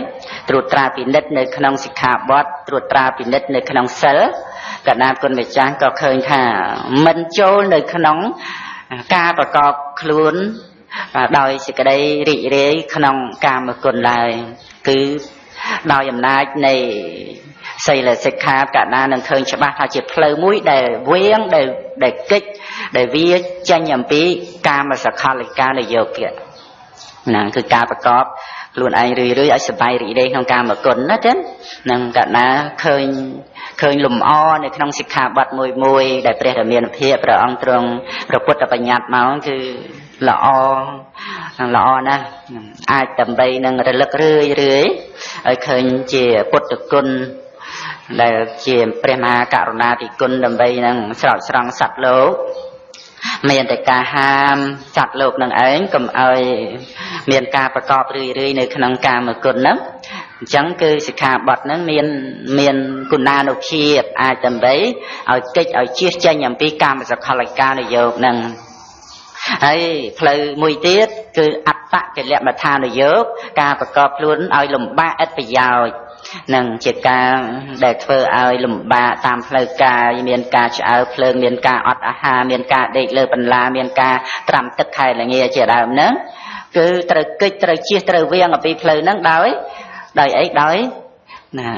ត្រួតត្រាពិនិត្យនៅក្នុងសិក្ខាបទត្រួតត្រាពិនិត្យនៅក្នុងសិលកណ្ដាគុណម្ចាស់ក៏ឃើញថាមិនចូលនៅក្នុងការប្រកបខ្លួនដោយសេចក្តីរីករាយក្នុងកាមគុណឡើយគឺដោយអំណាចនៃសីលសិក្ខាកណ្ដានឹងឃើញច្បាស់ថាជាផ្លូវមួយដែលវៀងដែលកិច្ចដែលវាចេញអំពីកាមសខលិកានយោគៈហ្នឹងគឺការប្រកបខ្លួនឯងរឿយរឿយឲ្យសប្បាយរីករាយក្នុងកាមគុណណាទេនឹងកណ្ដាឃើញលំអនៅក្នុងសិក្ខាបទមួយមួយដែលព្រះរាមាភិព្រះអង្គទ្រង់ព្រះពុទ្ធបញ្ញត្តិមកគឺល្អល្អណាស់អាចដើម្បីនឹងរលឹករឿយរឿយឲ្យឃើញជាពុទ្ធគុណដែលជាព្រះមហាករុណាធិគុណដើម្បីនឹងស្រោចស្រង់សត្វលោកមានតែការហាមសត្វលោកនឹងឯងកុំឲ្យមានការប្រកបរឿយរឿយនៅក្នុងកាមគុណហ្នឹងអញ្ចឹងគឺសិក្ខាបទហ្នឹងមានគុណានុភាពអាចដើម្បីឲ្យកិច្ចឲ្យជៀសចេញអំពីកាមសខលកានុយោគហ្នឹងហើយផ្លូវមួយទៀតគឺអត្តកិលមដ្ឋានុយោគការប្រកបខ្លួនឲ្យលំបាកឥតប្រយោជន៍នឹងជាការដែលធ្វើឲ្យលំបាកតាមផ្លូវកាយមានការឆ្អើភ្លើងមានការអត់អាហារមានការដេកលើបន្លាមានការត្រាំទឹកខែល្ងាជាដើមហ្នឹងគឺត្រូវកិច្ចត្រូវជៀសត្រូវវៀងអំពីផ្លូវហ្នឹងដោយអីដោយណា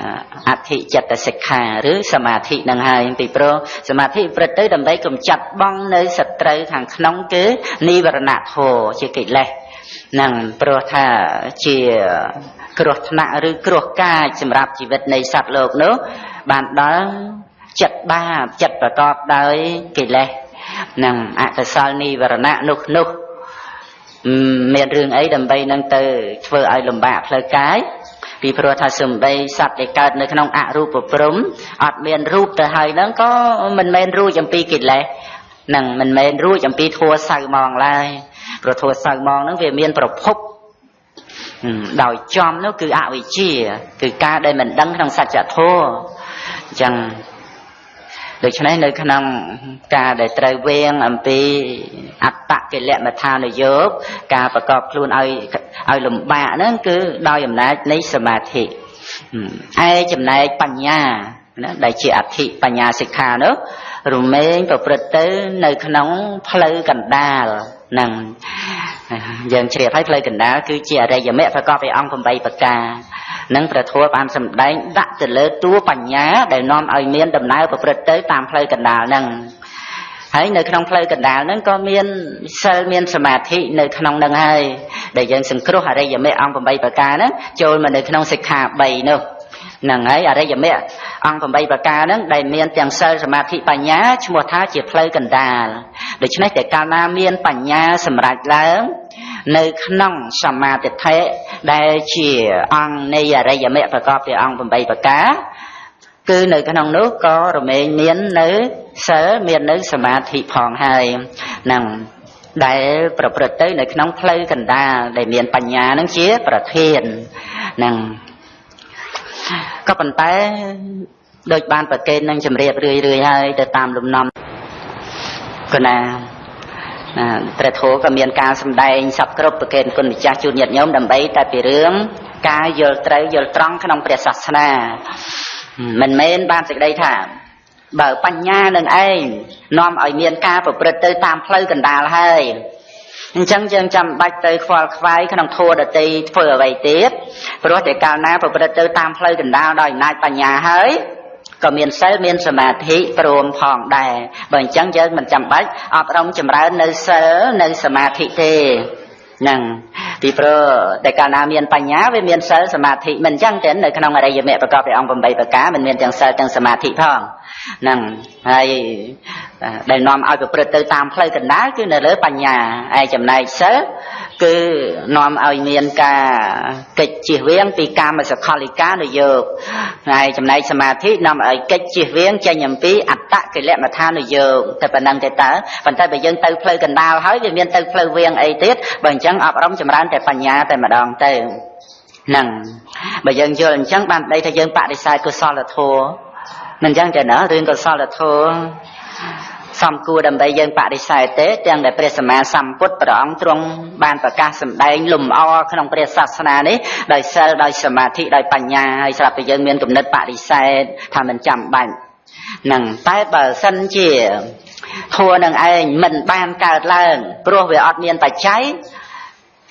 អធិចិត្តសិក្ខាឬសមាធិនឹងហើយពីព្រោះសមាធិប្រព្រឹត្តទៅដើម្បីកម្ចាត់បងនៅសត្រូវខាងក្នុងគឺនិវរណធម៌ជាកិលេសនឹងព្រោះថាជាគ្រោះថ្នាក់ឬគ្រោះកាចសម្រាប់ជីវិតនៃសត្វលោកនោះបានដល់ចិត្តបាបចិត្តប្រកបដោយកិលេសនិងអកុសលនិវរណៈនោះមានរឿងអីដើម្បីនឹងទៅធ្វើឲ្យលំបាកផ្លូវកាយពីព្រោះថាសំបីសត្វដែលកើតនៅក្នុងអរូបព្រំអត់មានរូបទៅហើយហ្នឹងក៏មិនមែនរួចអំពីកិលេសនិងមិនមែនរួចអំពីធัวសៅមងឡើយព្រោះធัวសៅមងហ្នឹងវាមានប្រភពដោយចំនោះគឺអវិជ្ជាគឺការដែលមិនដឹងក្នុងសច្ចធម៌អញ្ចឹងដូច្នេះនៅក្នុងការដែលត្រូវវៀងអំពីអត្តកិលមដ្ឋានុយោគការប្រកបខ្លួនឲ្យលំបាកហ្នឹងគឺដោយអំណាចនៃសមាធិឯចំណែកបញ្ញាណាដែលជាអធិបញ្ញាសិក្ខានោះរមែងប្រព្រឹត្តទៅនៅក្នុងផ្លូវកណ្ដាលហ្នឹងយើងជ្រាបហើយផ្លូវកណ្ដាលគឺជាអរិយមគ្គប្រកបដោយអង្គ8ប្រការនឹងព្រះធម៌បានសម្ដែងដាក់ទៅលើតួបញ្ញាដែលនាំឲ្យមានដំណើរប្រព្រឹត្តទៅតាមផ្លូវកណ្ដាលហ្នឹងហើយនៅក្នុងផ្លូវកណ្ដាលហ្នឹងក៏មានសិលមានសមាធិនៅក្នុងហ្នឹងហើយដែលយើងសង្គ្រោះអរិយមគ្គអង្គ8ប្រការហ្នឹងចូលមកនៅក្នុងសិក្ខា3នោះហ្នឹងហើយអរិយមគ្គអង្គ8ប្រការហ្នឹងដែលមានទាំងសិលសមាធិបញ្ញាឈ្មោះថាជាផ្លូវកណ្ដាលដូច្នេះតែកាលណាមានបញ្ញាសម្រេចឡើង នៅក្នុងសមាទិដ្ឋិដែលជាអង្គនៃអរិយមគ្គប្រកបដោយអង្គ8ប្រការគឺនៅក្នុងនោះក៏រមែងមាននៅសិលមាននៅសមាធិផងហើយនឹងដែលប្រព្រឹត្តទៅនៅក្នុងផ្លូវកណ្ដាលដែលមានបញ្ញានឹងជាប្រធាននឹងក៏ប៉ុន្តែដូចបានប្រកេននឹងជម្រាបរឿយរឿយហើយទៅតាមលំនាំកណាព្រះធម៌ក៏មានការសម្ដែងសពគ្រប់ប្រកេនគុណម្ចាស់ជូនញាតិញោមដើម្បីតែពីរឿងការយល់ត្រូវយល់ត្រង់ក្នុងព្រះសាសនាមិនមែនបានសេចក្តីថាបើបញ្ញានឹងឯងនាំឲ្យមានការប្រព្រឹត្តទៅតាមផ្លូវកណ្ដាលហើយអញ្ចឹងយើងចាំបាច់ទៅខ្វល់ខ្វាយក្នុងធម៌ដទៃធ្វើអ្វីទៀតព្រោះតែកាលណាប្រព្រឹត្តទៅតាមផ្លូវកណ្ដាលដោយអំណាចបញ្ញាហើយក៏មានសិលមានសមាធិព្រមផងដែរបើអញ្ចឹងយើងមិនចាំបាច់អប់រំចម្រើននៅសិលនៅសមាធិទេហ្នឹងពីព្រោះតែកាលណាមានបញ្ញាវាមានសិលសមាធិមិនអញ្ចឹងទេនៅក្នុងអរិយមគ្គប្រកបដោយអង្គ8ប្រការមិនមានទាំងសិលទាំងសមាធិផងហ្នឹងហើយដែលនាំឲ្យប្រព្រឹត្តទៅតាមផ្លូវកណ្ដាលគឺនៅលើបញ្ញាឯចំណែកសិលគឺនាំឲ្យមានការកិច្ចជៀសវាងពីកាមសខលិកានុយោគហើយចំណែកសមាធិនាំឲ្យកិច្ចជៀសវាងចេញអំពីអត្តកិលមដ្ឋានុយោគតែប៉ុណ្ណឹងទេតើប៉ុន្តែបើយើងទៅផ្លូវកណ្ដាលហើយវាមានទៅផ្លូវវៀងអីទៀតបើអញ្ចឹងអប់រំចម្រើនតែបញ្ញាតែម្ដងទៅហ្នឹងបើយើងយល់អញ្ចឹងបានដីថាយើងបដិសេធកុសលធម៌មិនអញ្ចឹងទេណារឿងកុសលធម៌សំគួរដើម្បីយើងបដិសេធទេទាំងដែលព្រះសម្មាសម្ពុទ្ធព្រះអង្គទ្រង់បានប្រកាសសម្ដែងលំអក្នុងព្រះសាសនានេះដោយសិលដោយសមាធិដោយបញ្ញាហើយស្រាប់តែយើងមានគំនិតបដិសេធថាមិនចាំបាច់ហ្នឹងតែបើសិនជាធម៌នឹងឯងមិនបានកើតឡើងព្រោះវាអត់មានបច្ច័យ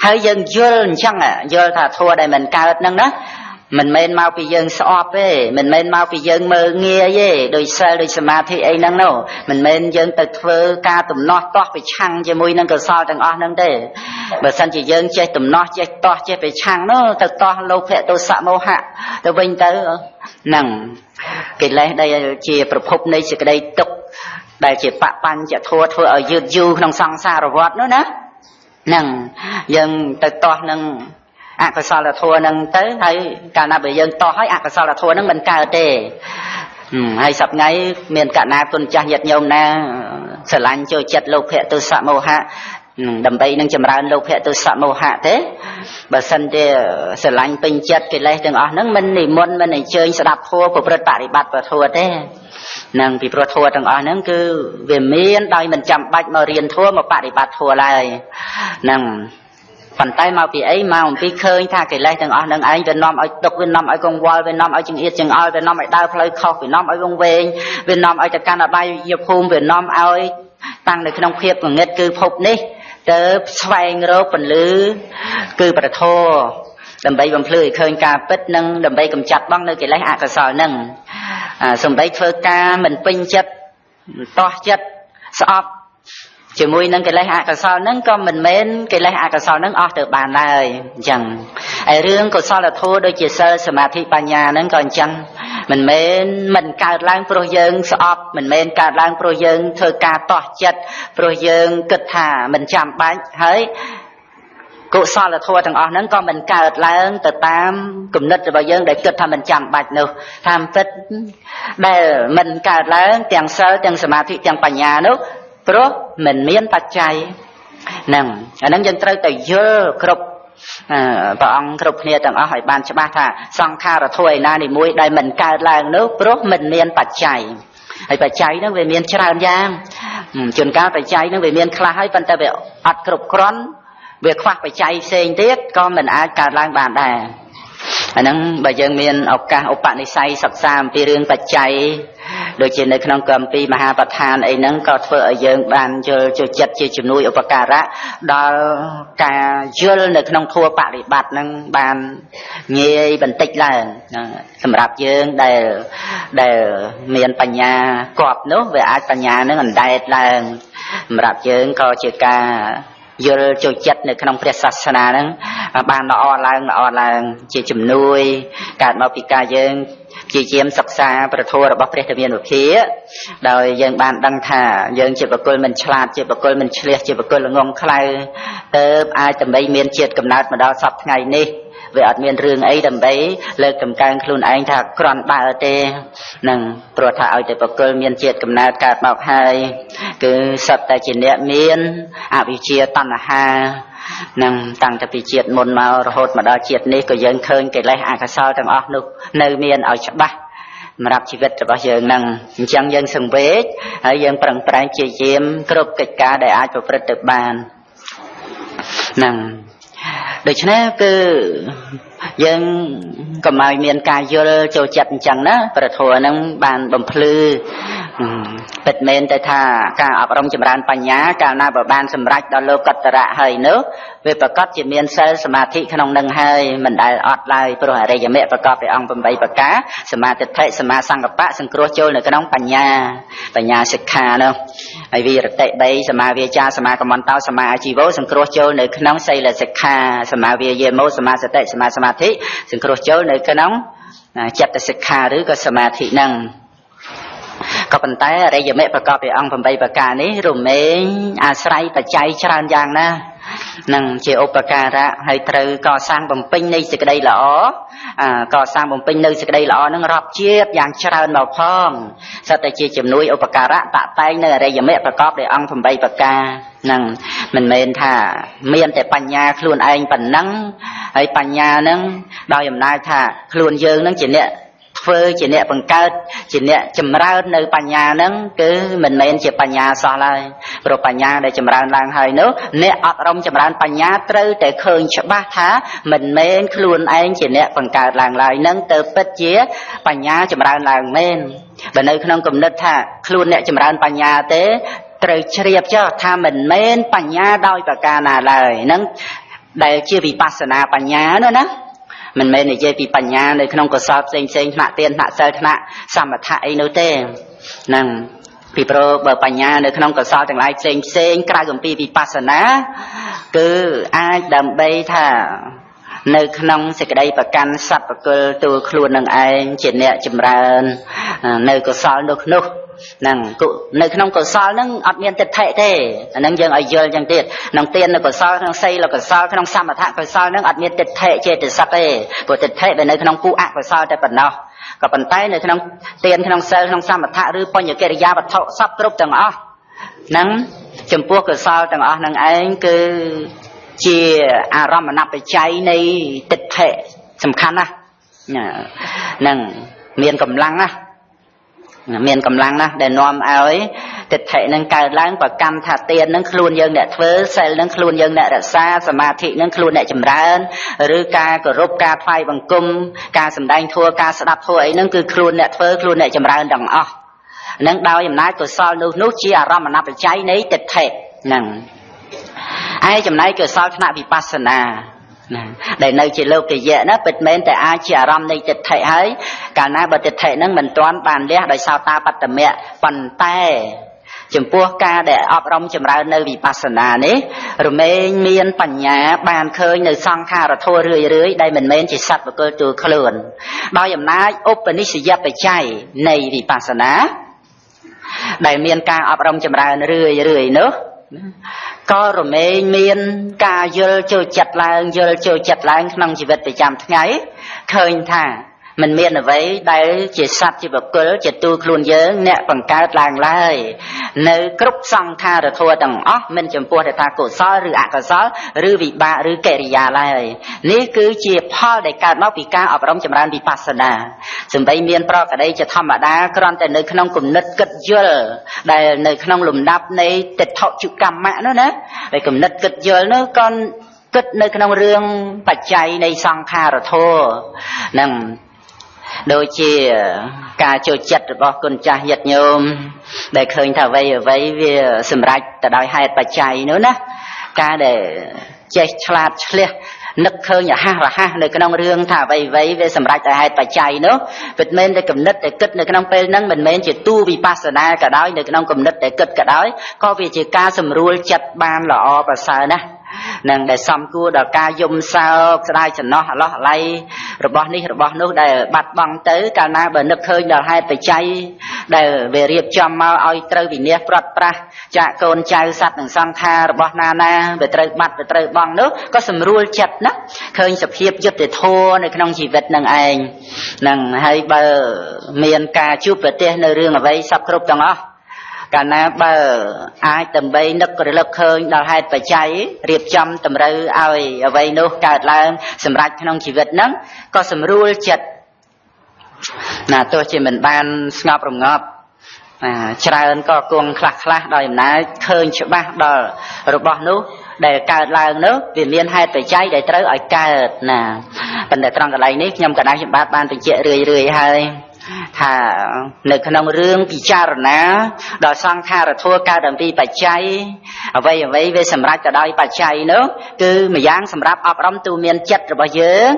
ហើយយើងយល់អញ្ចឹងយល់ថាធម៌ដែលមិនកើតហ្នឹងណាមិនមែនមកពីយើងស្អប់ទេមិនមែនមកពីយើងមើលងាយទេដោយសិលដោយសមាធិអីហ្នឹងនោះមិនមែនយើងទៅធ្វើការទំនាស់ទាស់ប្រឆាំងជាមួយនឹងកុសលទាំងអស់ហ្នឹងទេបើសិនជាយើងចេះទំនាស់ចេះទាស់ចេះប្រឆាំងនោះទៅទាស់លោភៈទោសៈមោហៈទៅវិញទៅហ្នឹងកិលេសដែលជាប្រភពនៃសេចក្តីទុក្ខដែលជាបបញ្ចធម៌ធ្វើឲ្យយឺតយូរក្នុងសង្សារវដ្តនោះណាហ្នឹងយើងទៅទាស់នឹងអកុសលធម៌ហ្នឹងទៅហើយកាលណាបើយើងតោះហើយអកុសលធម៌ហ្នឹងមិនកើតទេហើយសប្ងៃមានកណាគុណចាស់ញាតិញោមណាស្រឡាញ់ចូលចិត្តលោភៈទោសៈមោហៈដើម្បីនឹងចម្រើនលោភៈទោសៈមោហៈទេបើសិនជាស្រឡាញ់ពេញចិត្តកិលេសទាំងអស់ហ្នឹងមិននិមន្តមិនអញ្ជើញស្ដាប់ធម៌ប្រព្រឹត្តបរិបត្តិធម៌ទេនឹងពីព្រោះធម៌ទាំងអស់ហ្នឹងគឺវាមានដោយមិនចាំបាច់មករៀនធម៌មកបរិបត្តិធម៌ឡើយហ្នឹងប៉ុន្តែមកពីអីមកអំពីឃើញថាកិលេសទាំងអស់នឹងឯងវានាំឲ្យទុក្ខវានាំឲ្យកង្វល់វានាំឲ្យចង្អៀតចង្អល់វានាំឲ្យដើរផ្លូវខុសវានាំឲ្យវង្វេងវានាំឲ្យទៅកាន់អបាយភូមិវានាំឲ្យតាំងនៅក្នុងភាពងងឹតគឺភពនេះទៅស្វែងរកពន្លឺគឺព្រះធម៌ដើម្បីបំភ្លឺឲ្យឃើញការពិតនិងដើម្បីកម្ចាត់បងនៅកិលេសអកុសលនឹងសំបីធ្វើការមិនពេញចិត្តតោះចិត្តស្អប់ជាមួយនឹងកិលេសអកុសលហ្នឹងក៏មិនមែនកិលេសអកុសលហ្នឹងអស់ទៅបានឡើយអញ្ចឹងឯរឿងកុសលធម៌ដូចជាសិលសមាធិបញ្ញាហ្នឹងក៏អញ្ចឹងមិនមែនមិនកើតឡើងព្រោះយើងស្អប់មិនមែនកើតឡើងព្រោះយើងធ្វើការតោះចិត្តព្រោះយើងគិតថាមិនចាំបាច់ហើយកុសលធម៌ទាំងអស់ហ្នឹងក៏មិនកើតឡើងទៅតាមគំនិតរបស់យើងដែលគិតថាមិនចាំបាច់នោះតាមពិតដែលមិនកើតឡើងទាំងសិលទាំងសមាធិទាំងបញ្ញានោះព្រោះមិនមានបច្ច័យហ្នឹងអាហ្នឹងយើងត្រូវតែយល់គ្រប់ព្រះអង្គគ្រប់គ្នាទាំងអស់ឲ្យបានច្បាស់ថាសង្ខារធម៌ឯណានីមួយដែលមិនកើតឡើងនោះព្រោះមិនមានបច្ច័យហើយបច្ច័យហ្នឹងវាមានច្រើនយ៉ាងជួនកាលបច្ច័យហ្នឹងវាមានខ្លះហើយប៉ុន្តែវាអត់គ្រប់គ្រាន់វាខ្វះបច្ច័យផ្សេងទៀតក៏មិនអាចកើតឡើងបានដែរអាហ្នឹងបើយើងមានឱកាសឧបនិស្ស័យសិក្សាអំពីរឿងបច្ច័យដូចជានៅក្នុងគម្ពីរមហាប្រធានអីហ្នឹងក៏ធ្វើឲ្យយើងបានយល់ចូលចិត្តជាជំនួយឧបការៈដល់ការយល់នៅក្នុងធម៌បរិបត្តិហ្នឹងបានងាយបន្តិចឡើងសម្រាប់យើងដែលមានបញ្ញាគប់នោះវាអាចបញ្ញាហ្នឹងអណ្ដែតឡើងសម្រាប់យើងក៏ជាការយល់ចូលចិត្តនៅក្នុងព្រះសាសនាហ្នឹងបានល្អឡើងល្អឡើងជាជំនួយកើតមកពីការយើង ព្យាយាមសិក្សាព្រះធម៌របស់ព្រះធមានវិភាដោយយើងបានដឹងថាយើងជាបុគ្គលមិនឆ្លាតជាបុគ្គលមិនឆ្លៀសជាបុគ្គលល្ងង់ខ្លៅទៅអាចដើម្បីមានជាតិកំណើតមកដល់សពថ្ងៃនេះវាអត់មានរឿងអីដើម្បីលើកតម្កើងខ្លួនឯងថាគ្រាន់បើទេនឹងព្រោះថាឲ្យតែបុគ្គលមានជាតិកំណើតកើតមកហើយគឺសុទ្ធតែជាអ្នកមានអវិជ្ជាតណ្ហានឹងតាំងតែពីជាតិមុនមករហូតមកដល់ជាតិនេះក៏យើងឃើញកិលេសអកុសលទាំងអស់នោះនៅមានឲ្យច្បាស់សម្រាប់ជីវិតរបស់យើងនឹងអញ្ចឹងយើងសង្វេគហើយយើងប្រឹងប្រែងព្យាយាមគ្រប់កិច្ចការដែលអាចប្រព្រឹត្តទៅបាននឹងដូច្នេះគឺយើងកុំឲ្យមានការយល់ចូលចិត្តអញ្ចឹងណាព្រះធម៌ហ្នឹងបានបំភ្លឺពិតមែនតែថាការអប់រំចម្រើនបញ្ញាកាលណាបើបានសម្រេចដល់លោកតរៈហើយនោះវាប្រកាសជាមានសិលសមាធិក្នុងនឹងហើយមិនដែលអត់ឡើយព្រោះអរិយមគ្គប្រកបដោយអង្គ8ប្រការសមាទិដ្ឋិសមាសង្កបៈសង្គ្រោះចូលនៅក្នុងបញ្ញាបញ្ញាសិក្ខានោះហើយវិរតិ3សមាវាចាសមាកមន្តោសមាអាជីវោសង្គ្រោះចូលនៅក្នុងសីលសិក្ខាសមាវាយាមោសមាសតិសមាសមាធិសង្គ្រោះចូលនៅក្នុងចិត្តសិក្ខាឬក៏សមាធិហ្នឹងក៏ប៉ុន្តែអរិយមគ្គប្រកបដោយអង្គ8ប្រការនេះរមែងអាស្រ័យបច្ច័យច្រើនយ៉ាងណាស់នឹងជាឧបការៈហើយត្រូវកសាងបំពេញនៃសេចក្តីល្អកសាងបំពេញនៅសេចក្តីល្អនឹងរាប់ជាតិយ៉ាងច្រើនមកផងសុទ្ធតែជាជំនួយឧបការៈតាក់តែងនៅអរិយមគ្គប្រកបដោយអង្គ8ប្រការនឹងមិនមែនថាមានតែបញ្ញាខ្លួនឯងប៉ុណ្ណឹងហើយបញ្ញានឹងដោយអំណាចថាខ្លួនយើងនឹងជាអ្នកធ្វើជាអ្នកបង្កើតជាអ្នកចម្រើននៅបញ្ញាហ្នឹងគឺមិនមែនជាបញ្ញាសោះឡើយព្រោះបញ្ញាដែលចម្រើនឡើងហើយនោះអ្នកអប់រំចម្រើនបញ្ញាត្រូវតែឃើញច្បាស់ថាមិនមែនខ្លួនឯងជាអ្នកបង្កើតឡើងឡើយហ្នឹងទៅពិតជាបញ្ញាចម្រើនឡើងមែនបើនៅក្នុងគំនិតថាខ្លួនអ្នកចម្រើនបញ្ញាទេត្រូវជ្រាបចុះថាមិនមែនបញ្ញាដោយប្រការណាឡើយហ្នឹងដែលជាវិបស្សនាបញ្ញានោះណាមិនមែននិយាយពីបញ្ញានៅក្នុងកុសលផ្សេងផ្សេងថ្នាក់ទានថ្នាក់សិលថ្នាក់សមថៈអីនោះទេហ្នឹងពីព្រោះបើបញ្ញានៅក្នុងកុសលទាំងឡាយផ្សេងផ្សេងក្រៅអំពីវិបស្សនាគឺអាចដើម្បីថានៅក្នុងសេចក្តីប្រកាន់សត្វបុគ្គលទូខ្លួននឹងឯងជាអ្នកចម្រើននៅកុសលនោះនោះហ្នឹងនៅក្នុងកុសលហ្នឹងអត់មានទិដ្ឋិទេអាហ្នឹងយើងឲ្យយល់ចឹងទៀតក្នុងទានកុសលក្នុងសីលកុសលក្នុងសមថកុសលហ្នឹងអត់មានទិដ្ឋិចេតសិកទេព្រោះទិដ្ឋិវានៅក្នុងគូអកុសលតែប៉ុណ្ណោះក៏ប៉ុន្តែនៅក្នុងទានក្នុងសិលក្នុងសមថឬបញ្ញកិរិយាវត្ថុសពគ្រប់ទាំងអស់ហ្នឹងចំពោះកុសលទាំងអស់ហ្នឹងឯងគឺជាអារម្មណបច្ច័យនៃទិដ្ឋិសំខាន់ណាស់ហ្នឹងមានកម្លាំងណាស់មានកម្លាំងណាស់ដែលនាំឲ្យទិដ្ឋិនឹងកើតឡើងប្រកម្មថាទាននឹងខ្លួនយើងអ្នកធ្វើសិលនឹងខ្លួនយើងអ្នករក្សាសមាធិនឹងខ្លួនអ្នកចម្រើនឬការគោរពការថ្វាយបង្គំការសម្ដែងធម៌ការស្ដាប់ធម៌អីហ្នឹងគឺខ្លួនអ្នកធ្វើខ្លួនអ្នកចម្រើនទាំងអស់នឹងដោយអំណាចកុសលនោះនោះជាអារម្មណបច្ច័យនៃទិដ្ឋិហ្នឹងឯចំណែកកុសលថ្នាក់វិបស្សនាណាដែលនៅជាលោកយៈណាពិតមែនតែអាចជាអារម្មណ៍នៃទិដ្ឋិហើយកាលណាបើទិដ្ឋិហ្នឹងមិនទាន់បានលះដោយសោតាបត្តមៈប៉ុន្តែចំពោះការដែលអប់រំចម្រើននៅវិបស្សនានេះរមែងមានបញ្ញាបានឃើញនៅសង្ខារធម៌រឿយរឿយដែលមិនមែនជាសត្វបុគ្គលទូខ្លួនដោយអំណាចឧបនិស្សយបច្ច័យនៃវិបស្សនាដែលមានការអប់រំចម្រើនរឿយរឿយនោះក៏រមែងមានការយល់ចូលចិត្តឡើងយល់ចូលចិត្តឡើងក្នុងជីវិតប្រចាំថ្ងៃឃើញថាមិនមានអ្វីដែលជាសត្វជាបុគ្គលជាទូខ្លួនយើងអ្នកបង្កើតឡើងឡើយនៅគ្រប់សង្ខារធម៌ទាំងអស់មិនចំពោះតែថាកុសលឬអកុសលឬវិបាកឬកិរិយាឡើយនេះគឺជាផលដែលកើតមកពីការអប់រំចម្រើនវិបស្សនាសំបីមានប្រក្តីជាធម្មតាគ្រាន់តែនៅក្នុងគំនិតគិតយល់ដែលនៅក្នុងលំដាប់នៃទិដ្ឋុជកម្មៈនោះណាដែលគំនិតគិតយល់នោះក៏គិតនៅក្នុងរឿងបច្ច័យនៃសង្ខារធម៌នឹងដូចជាការចូលចិត្តរបស់គុណចាស់ញាតិញោមដែលឃើញថាអ្វីអ្វីវាសម្រេចទៅដោយហេតុបច្ច័យនោះណាការដែលចេះឆ្លាតឆ្លៀសនឹកឃើញរហ័សរហ័សនៅក្នុងរឿងថាអ្វីអ្វីវាសម្រេចដោយហេតុបច្ច័យនោះពិតមែនតែគំនិតដែលគិតនៅក្នុងពេលហ្នឹងមិនមែនជាទូវិបស្សនាក៏ដោយនៅក្នុងគំនិតដែលគិតក៏ដោយក៏វាជាការសម្រួលចិត្តបានល្អប្រសើរណាស់ នឹងដែលសំគួរដល់ការយំសោកស្ដាយចំណោះអឡោះអាល័យរបស់នេះរបស់នោះដែលបាត់បង់ទៅកាលណាបើនឹកឃើញដល់ហេតុបច្ច័យដែលវារៀបចំមកឲ្យត្រូវវិនាសប្រត់ប្រាស់ចាកកូនចៅសត្វនិងសង្ខាររបស់ណាណាវាត្រូវបាត់វាត្រូវបង់នោះក៏សម្រួលចិត្តណាឃើញសភាពយុត្តិធម៌នៅក្នុងជីវិតនឹងឯងនឹងហើយបើមានការជួបប្រទះនៅរឿងអ្វីសពគ្រប់ទាំងអស់កាលណាបើអាចដើម្បីនឹករលឹកឃើញដល់ហេតុបច្ច័យរៀបចំតម្រូវឲ្យអ្វីនោះកើតឡើងសម្រាប់ក្នុងជីវិតហ្នឹងក៏សម្រួលចិត្តណាទោះជាមិនបានស្ងប់រងាប់ច្រើនក៏គង់ខ្លះខ្លះដោយអំណាចឃើញច្បាស់ដល់របស់នោះដែលកើតឡើងនោះវាមានហេតុបច្ច័យដែលត្រូវឲ្យកើតណាប៉ុន្តែត្រង់កន្លែងនេះខ្ញុំកណ្ដាលខ្ញុំបាទបានបញ្ជាក់រឿយរឿយហើយថានៅក្នុងរឿងពិចារណាដល់សង្ខារធម៌កើតអំពីបច្ច័យអ្វីអ្វីវាសម្រាប់ទៅដោយបច្ច័យនោះគឺម្យ៉ាងសម្រាប់អប់រំទូមានចិត្តរបស់យើង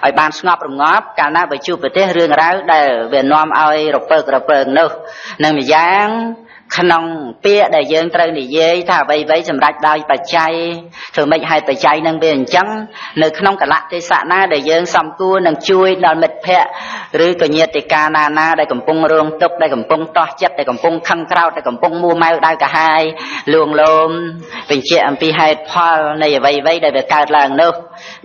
ឲ្យបានស្ងប់រងាប់កាលណាបើជួបប្រទះរឿងរ៉ាវដែលវានាំឲ្យរពើករពើងនោះនិងម្យ៉ាងក្នុងពាក្យដែលយើងត្រូវនិយាយថាអ្វីអ្វីសម្រាប់ដោយបច្ច័យធ្វើម៉េចហេតុបច្ច័យនឹងវាអញ្ចឹងនៅក្នុងកលៈទេសៈណាដែលយើងសំគួរនឹងជួយដល់មិត្តភ័ក្តិឬក៏ញាតិកាណាណាដែលកំពុងរងទុក្ខដែលកំពុងតោះចិត្តដែលកំពុងខឹងក្រោធដែលកំពុងមួម៉ៅដៅកាហាយលួងលោមបញ្ជាក់អំពីហេតុផលនៃអ្វីអ្វីដែលវាកើតឡើងនោះ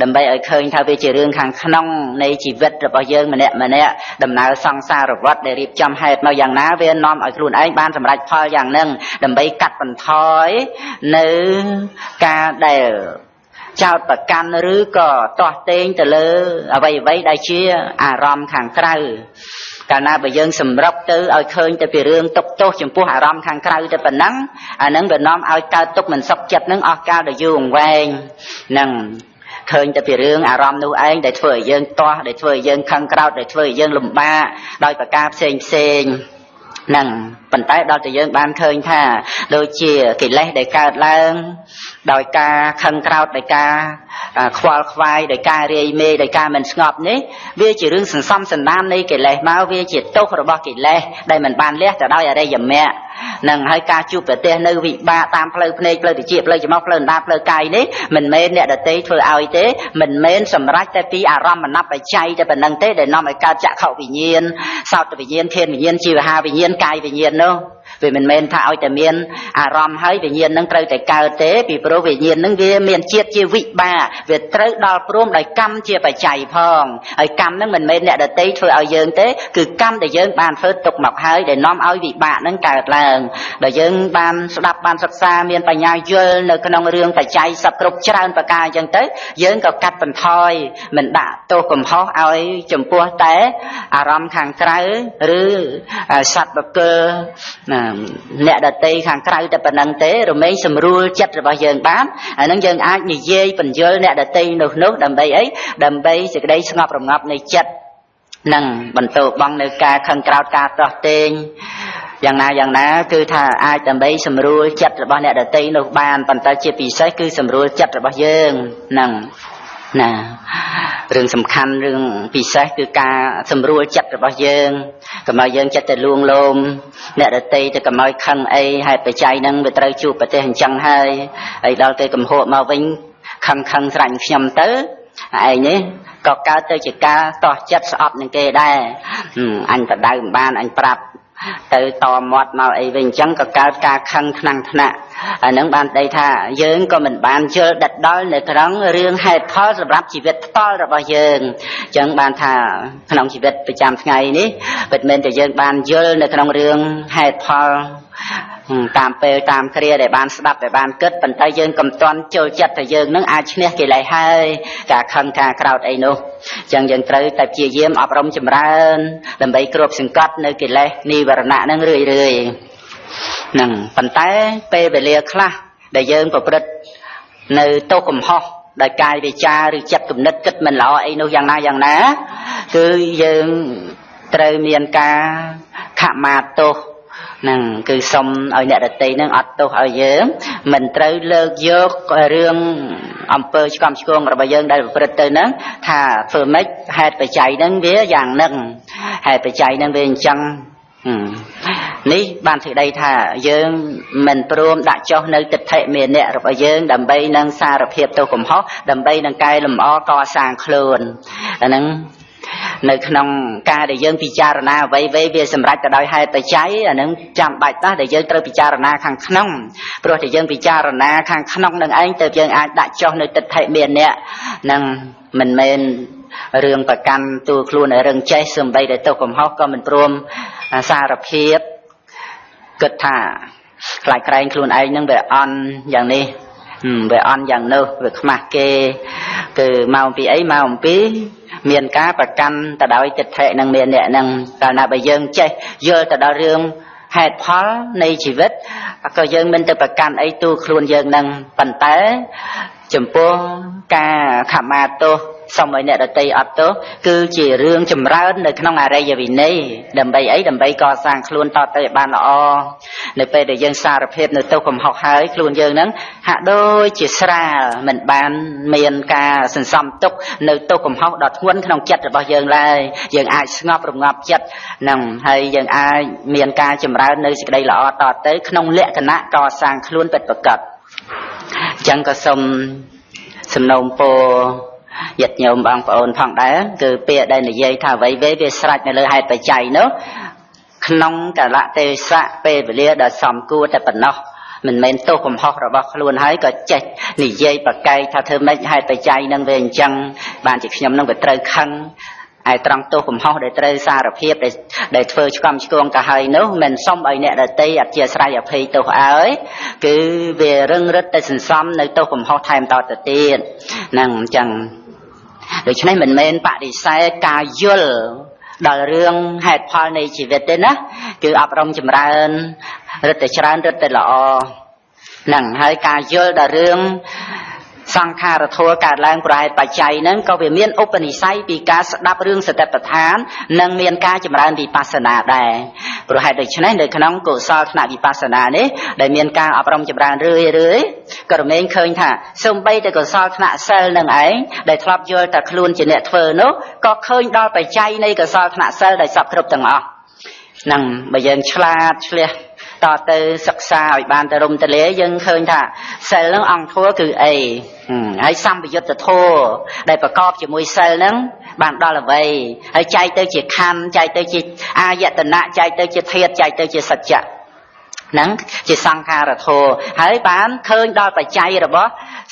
ដើម្បីឲ្យឃើញថាវាជារឿងខាងក្នុងនៃជីវិតរបស់យើងម្នាក់ម្នាក់ដំណើរសង្សារវដ្តដែលរៀបចំហេតុមកយ៉ាងណាវានាំឲ្យខ្លួនឯងបានសម្រេចផលយ៉ាងហ្នឹងដើម្បីកាត់បន្ថយនៅការដែលចោតប្រកាន់ឬក៏ទាស់ទែងទៅលើអ្វីអ្វីដែលជាអារម្មណ៍ខាងក្រៅកាលណាបើយើងសម្រុកទៅឲ្យឃើញតែពីរឿងទុកទោសចំពោះអារម្មណ៍ខាងក្រៅតែប៉ុណ្ណឹងអាហ្នឹងវានាំឲ្យកើតទុកមិនសុខចិត្តនឹងអស់កាលដ៏យូរអង្វែងនឹងឃើញតែពីរឿងអារម្មណ៍នោះឯងដែលធ្វើឲ្យយើងទាស់ដែលធ្វើឲ្យយើងខឹងក្រោធដែលធ្វើឲ្យយើងលំបាកដោយប្រការផ្សេងផ្សេងហ្នឹងប៉ុន្តែដល់តែយើងបានឃើញថាដូចជាកិលេសដែលកើតឡើងដោយការខឹងក្រោធដោយការខ្វល់ខ្វាយដោយការរាយមេដោយការមិនស្ងប់នេះវាជារឿងសន្សំសន្តាននៃកិលេសមកវាជាទោសរបស់កិលេសដែលមិនបានលះទៅដោយអរិយមគ្គនឹងហើយការជួបប្រទះនៅវិបាកតាមផ្លូវភ្នែកផ្លូវត្រចៀកផ្លូវច្រមុះផ្លូវអណ្ដាតផ្លូវកាយនេះមិនមែនអ្នកដទៃធ្វើឲ្យទេមិនមែនសម្រេចតែពីអារម្មណ៍បច្ច័យតែប៉ុណ្្នឹងទេដែលនាំឲ្យកើតចក្ខុវិញ្ញាណសោតវិញ្ញាណធានវិញ្ញាណជីវហាវិញ្ញាណកាយវិញ្ញាណនោះវាមិនមែនថាឲ្យតែមានអារម្មណ៍ហើយវិញ្ញាណនឹងត្រូវតែកើតទេពីព្រោះវិញ្ញាណនឹងវាមានជាតិជាវិបាកវាត្រូវដល់ព្រមដោយកម្មជាបច្ច័យផងហើយកម្មនឹងមិនមែនអ្នកដទៃធ្វើឲ្យយើងទេគឺកម្មដែលយើងបានធ្វើទុកមកហើយដែលនាំឲ្យវិបាកនឹងកើតឡើងដែលយើងបានស្ដាប់បានសិក្សាមានបញ្ញាយល់នៅក្នុងរឿងបច្ច័យសពគ្រប់ច្រើនប្រការអញ្ចឹងទៅយើងក៏កាត់បន្ថយមិនដាក់ទោសកំហុសឲ្យចំពោះតែអារម្មណ៍ខាងក្រៅឬសត្វបុគ្គលអ្នកដទៃខាងក្រៅតែប៉ុណ្្នឹងទេរមែងសម្រួលចិត្តរបស់យើងបានអានឹងយើងអាចនិយាយបញ្យល់អ្នកដទៃនោះដើម្បីអីដើម្បីសេចក្តីស្ងប់រងាប់នៃចិត្តនិងបន្តបងនៅការខឹងក្រោធការទាស់ទែងយ៉ាងណាយ៉ាងណាគឺថាអាចដើម្បីសម្រួលចិត្តរបស់អ្នកដទៃនោះបានប៉ុន្តែជាពិសេសគឺសម្រួលចិត្តរបស់យើងនឹងណារឿងសំខាន់រឿងពិសេសគឺការសម្រួលចិត្តរបស់យើងកុំឲ្យយើងចិត្តតែលួងលោមអ្នកដទៃទៅកុំឲ្យខឹងអីហេតុបច្ច័យហ្នឹងវាត្រូវជួបប្រទេសអញ្ចឹងហើយហើយដល់គេកំហួកមកវិញខឹងខឹងស្រាញ់ខ្ញុំទៅឯងនេះក៏កើតទៅជាការតោះចិត្តស្អប់នឹងគេដែរអញបដៅមិនបានអញប្រាប់ទៅតមាត់មកអីវិញអញ្ចឹងក៏កើតការខឹងថ្នាំងថ្នាក់អានឹងបានដីថាយើងក៏មិនបានយល់ដិតដល់នៅក្នុងរឿងហេតុផលសម្រាប់ជីវិតផ្ទាល់របស់យើងអញ្ចឹងបានថាក្នុងជីវិតប្រចាំថ្ងៃនេះពិតមែនតែយើងបានយល់នៅក្នុងរឿងហេតុផលតាមពេលតាមគ្រាដែលបានស្ដាប់ដែលបានគិតប៉ុន្តែយើងកុំទាន់ចូលចិត្តថាយើងនឹងអាចឈ្នះកិលេសហើយការខឹងការក្រោធអីនោះអញ្ចឹងយើងត្រូវតែព្យាយាមអប់រំចម្រើនដើម្បីគ្របសង្កត់នៅកិលេសនិវរណៈនឹងរឿយរឿយហ្នឹងប៉ុន្តែពេលវេលាខ្លះដែលយើងប្រព្រឹត្តនៅទោសកំហុសដោយកាយវាចាឬចិត្តគំនិតគិតមិនល្អអីនោះយ៉ាងណាយ៉ាងណាគឺយើងត្រូវមានការខមាទោសហ្នឹងគឺសុំឲ្យអ្នកដទៃនឹងអត់ទោសឲ្យយើងមិនត្រូវលើកយករឿងអំពើឆ្កំឆ្គងរបស់យើងដែលប្រព្រឹត្តទៅហ្នឹងថាធ្វើម៉េចហេតុបច្ច័យហ្នឹងវាយ៉ាងហ្នឹងហេតុបច្ច័យហ្នឹងវាអញ្ចឹង នេះបានសេចក្តីថាយើងមិនព្រមដាក់ចុះនៅទិដ្ឋិមេនៈរបស់យើងដើម្បីនឹងសារភាពទោសកំហុសដើម្បីនឹងកែលម្អកសាងខ្លួនអាហ្នឹងនៅក្នុងការដែលយើងពិចារណាអ្វីៗវាសម្រេចទៅដោយហេតុបច្ច័យអានឹងចាំបាច់ណាស់ដែលយើងត្រូវពិចារណាខាងក្នុងព្រោះតែយើងពិចារណាខាងក្នុងនឹងឯងទៅយើងអាចដាក់ចុះនៅទិដ្ឋិមេនៈនឹងមិនមែនរឿងប្រកាន់តួខ្លួនឲ្យរឹងចេះសំបីតែទោសកំហុសក៏មិនព្រមសារភាពគិតថាខ្លាចក្រែងខ្លួនឯងនឹងវាអន់យ៉ាងនេះវាអន់យ៉ាងនោះវាខ្មាស់គេគឺមកអំពីអីមកអំពីមានការប្រកាន់ទៅដោយទិដ្ឋិនឹងមានអ្នកនឹងកាលណាបើយើងចេះយល់ទៅដល់រឿងហេតុផលនៃជីវិតក៏យើងមិនទៅប្រកាន់អីទូខ្លួនយើងនឹងប៉ុន្តែចំពោះការខមាទោសសូមឲ្យអ្នកដទៃអត់ទោសគឺជារឿងចម្រើននៅក្នុងអរិយវិន័យដើម្បីអីដើម្បីកសាងខ្លួនតទៅឲ្យបានល្អនៅពេលដែលយើងសារភាពនៅទោសកំហុសហើយខ្លួនយើងនឹងហាក់ដូចជាស្រាលមិនបានមានការសន្សំទុកនៅទោសកំហុសដ៏ធ្ងន់ក្នុងចិត្តរបស់យើងឡើយយើងអាចស្ងប់រងាប់ចិត្តនឹងហើយយើងអាចមានការចម្រើននៅសេចក្តីល្អតទៅក្នុងលក្ខណៈកសាងខ្លួនពិតប្រាកដអញ្ចឹងក៏សូមសំណូមពរញាតិញោមបងប្អូនផងដែរគឺពាក្យដែលនិយាយថាអ្វីវាស្រេចនៅលើហេតុបច្ច័យនោះក្នុងកលៈទេសៈពេលវេលាដ៏សមគួរតែប៉ុណ្ណោះមិនមែនទោសកំហុសរបស់ខ្លួនហើយក៏ចេះនិយាយប្រកែកថាធ្វើម៉េចហេតុបច្ច័យនឹងវាអញ្ចឹងបានជាខ្ញុំនឹងវាត្រូវខឹងឯត្រង់ទោសកំហុសដែលត្រូវសារភាពដែលធ្វើឆ្កំឆ្គងទៅហើយនោះមិនសុំឲ្យអ្នកដទៃអធិស្ឋានអភ័យទោសឲ្យគឺវារឹងរិតតែសន្សំនៅទោសកំហុសថែមតទៅទៀតហ្នឹងអញ្ចឹងដូច្នេះមិនមែនបដិសេធការយល់ដល់រឿងហេតុផលនៃជីវិតទេណាគឺអប់រំចម្រើនរឹតតែច្រើនរឹតតែល្អហ្នឹងហើយការយល់ដល់រឿងសង្ខារធម៌កើតឡើងប្រហែលបច្ច័យហ្នឹងក៏វាមានឧបនិស្ស័យពីការស្ដាប់រឿងសតិប្បដ្ឋាននិងមានការចម្រើនវិបស្សនាដែរព្រោះហេតុដូច្នេះនៅក្នុងកុសលថ្នាក់វិបស្សនានេះដែលមានការអប់រំចម្រើនរឿយរឿយក៏រមែងឃើញថាសូម្បីតែកុសលថ្នាក់សិលនឹងឯងដែលធ្លាប់យល់តែខ្លួនជាអ្នកធ្វើនោះក៏ឃើញដល់បច្ច័យនៃកុសលថ្នាក់សិលដែលសពគ្រប់ទាំងអស់ហ្នឹងបើយើងឆ្លាតឆ្លៀសតទៅសិក្សាឲ្យបានទៅរំទលាយើងឃើញថាសិលហ្នឹងអង្គធម៌គឺអីហើយសម្បយុទ្ធធម៌ដែលប្រកបជាមួយសិលហ្នឹងបានដល់អ្វីហើយចែកទៅជាខណ្ឌចែកទៅជាអាយតនៈចែកទៅជាធាតុចែកទៅជាសច្ចៈហ្នឹងជាសង្ខារធម៌ហើយបានឃើញដល់បច្ច័យរបស់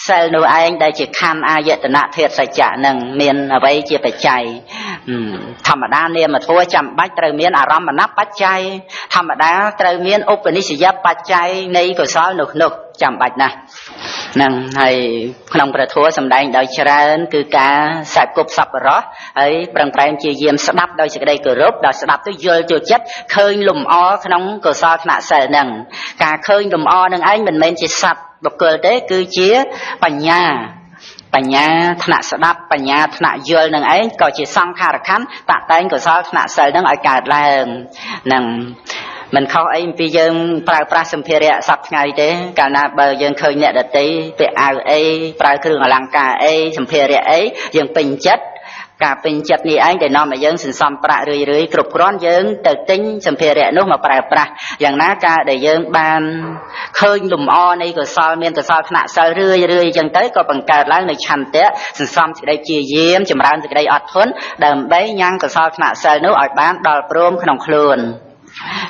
សិលនោះឯងដែលជាខណ្ឌអាយតនៈធាតុសច្ចៈហ្នឹងមានអ្វីជាបច្ច័យធម្មតានាមធម៌ចាំបាច់ត្រូវមានអារម្មណបច្ច័យធម្មតាត្រូវមានឧបនិស្សយបច្ច័យនៃកុសលនោះចាំបាច់ណាស់ហ្នឹងហើយក្នុងព្រះធម៌សម្ដែងដោយច្រើនគឺការសែបគប់សប្បុរសហើយប្រឹងប្រែងជាយាមស្ដាប់ដោយសេចក្តីគោរពដល់ស្ដាប់ទៅយល់ចូលចិត្តឃើញលំអក្នុងកុសលថ្នាក់សិលហ្នឹងការឃើញលំអនឹងឯងមិនមែនជាសត្វបុគ្គលទេគឺជាបញ្ញាបញ្ញាថ្នាក់ស្ដាប់បញ្ញាថ្នាក់យល់នឹងឯងក៏ជាសង្ខារខណ្ឌតាក់តែងកុសលថ្នាក់សិលនឹងឲ្យកើតឡើងនឹងមិនខុសអីអំពីយើងប្រើប្រាស់សម្ភារៈសពថ្ងៃទេកាលណាបើយើងឃើញអ្នកដទៃពាក់អាវអីប្រើគ្រឿងអលង្ការអីសម្ភារៈអីយើងពេញចិត្តការពេញចិត្តនេះឯងដែលនាំឲ្យយើងសន្សំប្រាក់រឿយៗគ្រប់គ្រាន់យើងទៅទិញសម្ភារៈនោះមកប្រើប្រាស់យ៉ាងណាការដែលយើងបានឃើញលំអនៃកុសលមានកុសលថ្នាក់សិលរឿយៗអញ្ចឹងទៅក៏បង្កើតឡើងនៅឆន្ទៈសន្សំសេចក្តីជាយាមចម្រើនសេចក្តីអត់ធន់ដើម្បីញ៉ាំងកុសលថ្នាក់សិលនោះឲ្យបានដល់ព្រមក្នុងខ្លួន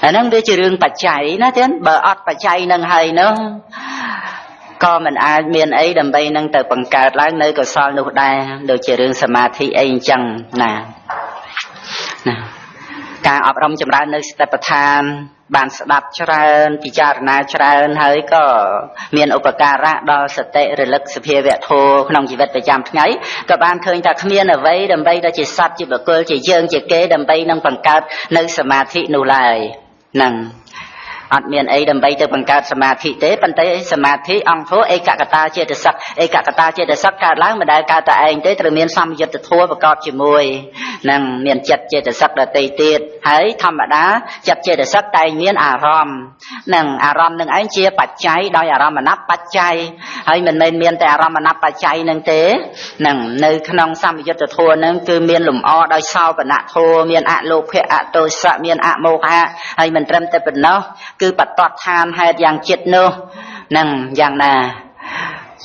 អាហ្នឹងវាជារឿងបច្ច័យណាទៀតបើអត់បច្ច័យនឹងហើយនោះក៏មិនអាចមានអីដើម្បីនឹងទៅបង្កើតឡើងនៅកុសលនោះដែរដូចជារឿងសមាធិអីអញ្ចឹងណាណាការអប់រំចម្រើននៅសតិប្បដ្ឋានបានស្ដាប់ច្រើនពិចារណាច្រើនហើយក៏មានឧបការៈដល់សតិរលឹកសភាវៈធម៌ក្នុងជីវិតប្រចាំថ្ងៃក៏បានឃើញថាគ្មានអ្វីដើម្បីដល់ជាសត្វជាបុគ្គលជាយើងជាគេដើម្បីនឹងបង្កើតនៅសមាធិនោះឡើយហ្នឹង អត់មានអីដើម្បីទៅបង្កើតសមាធិទេប៉ុន្តែសមាធិអង្គធម៌ឯកកតាចេតសិកឯកកតាចេតសិកកើតឡើងមិនដែលកើតតែឯងទេត្រូវមានសម្យុទ្ធធម៌ប្រកបជាមួយនឹងមានចិត្តចេតសិកដទៃទៀតហើយធម្មតាចិត្តចេតសិកតែងមានអារម្មណ៍នឹងអារម្មណ៍នឹងឯងជាបច្ច័យដោយអារម្មណបច្ច័យហើយមិនមែនមានតែអារម្មណបច្ច័យនឹងទេនឹងនៅក្នុងសម្យុទ្ធធម៌នឹងគឺមានលំអដោយសោបនធម៌មានអលោភៈអទោសៈមានអមោហៈហើយមិនត្រឹមតែប៉ុណ្ណោះគឺបតតឋានហេតុយ៉ាងចិត្តនោះនឹងយ៉ាងណា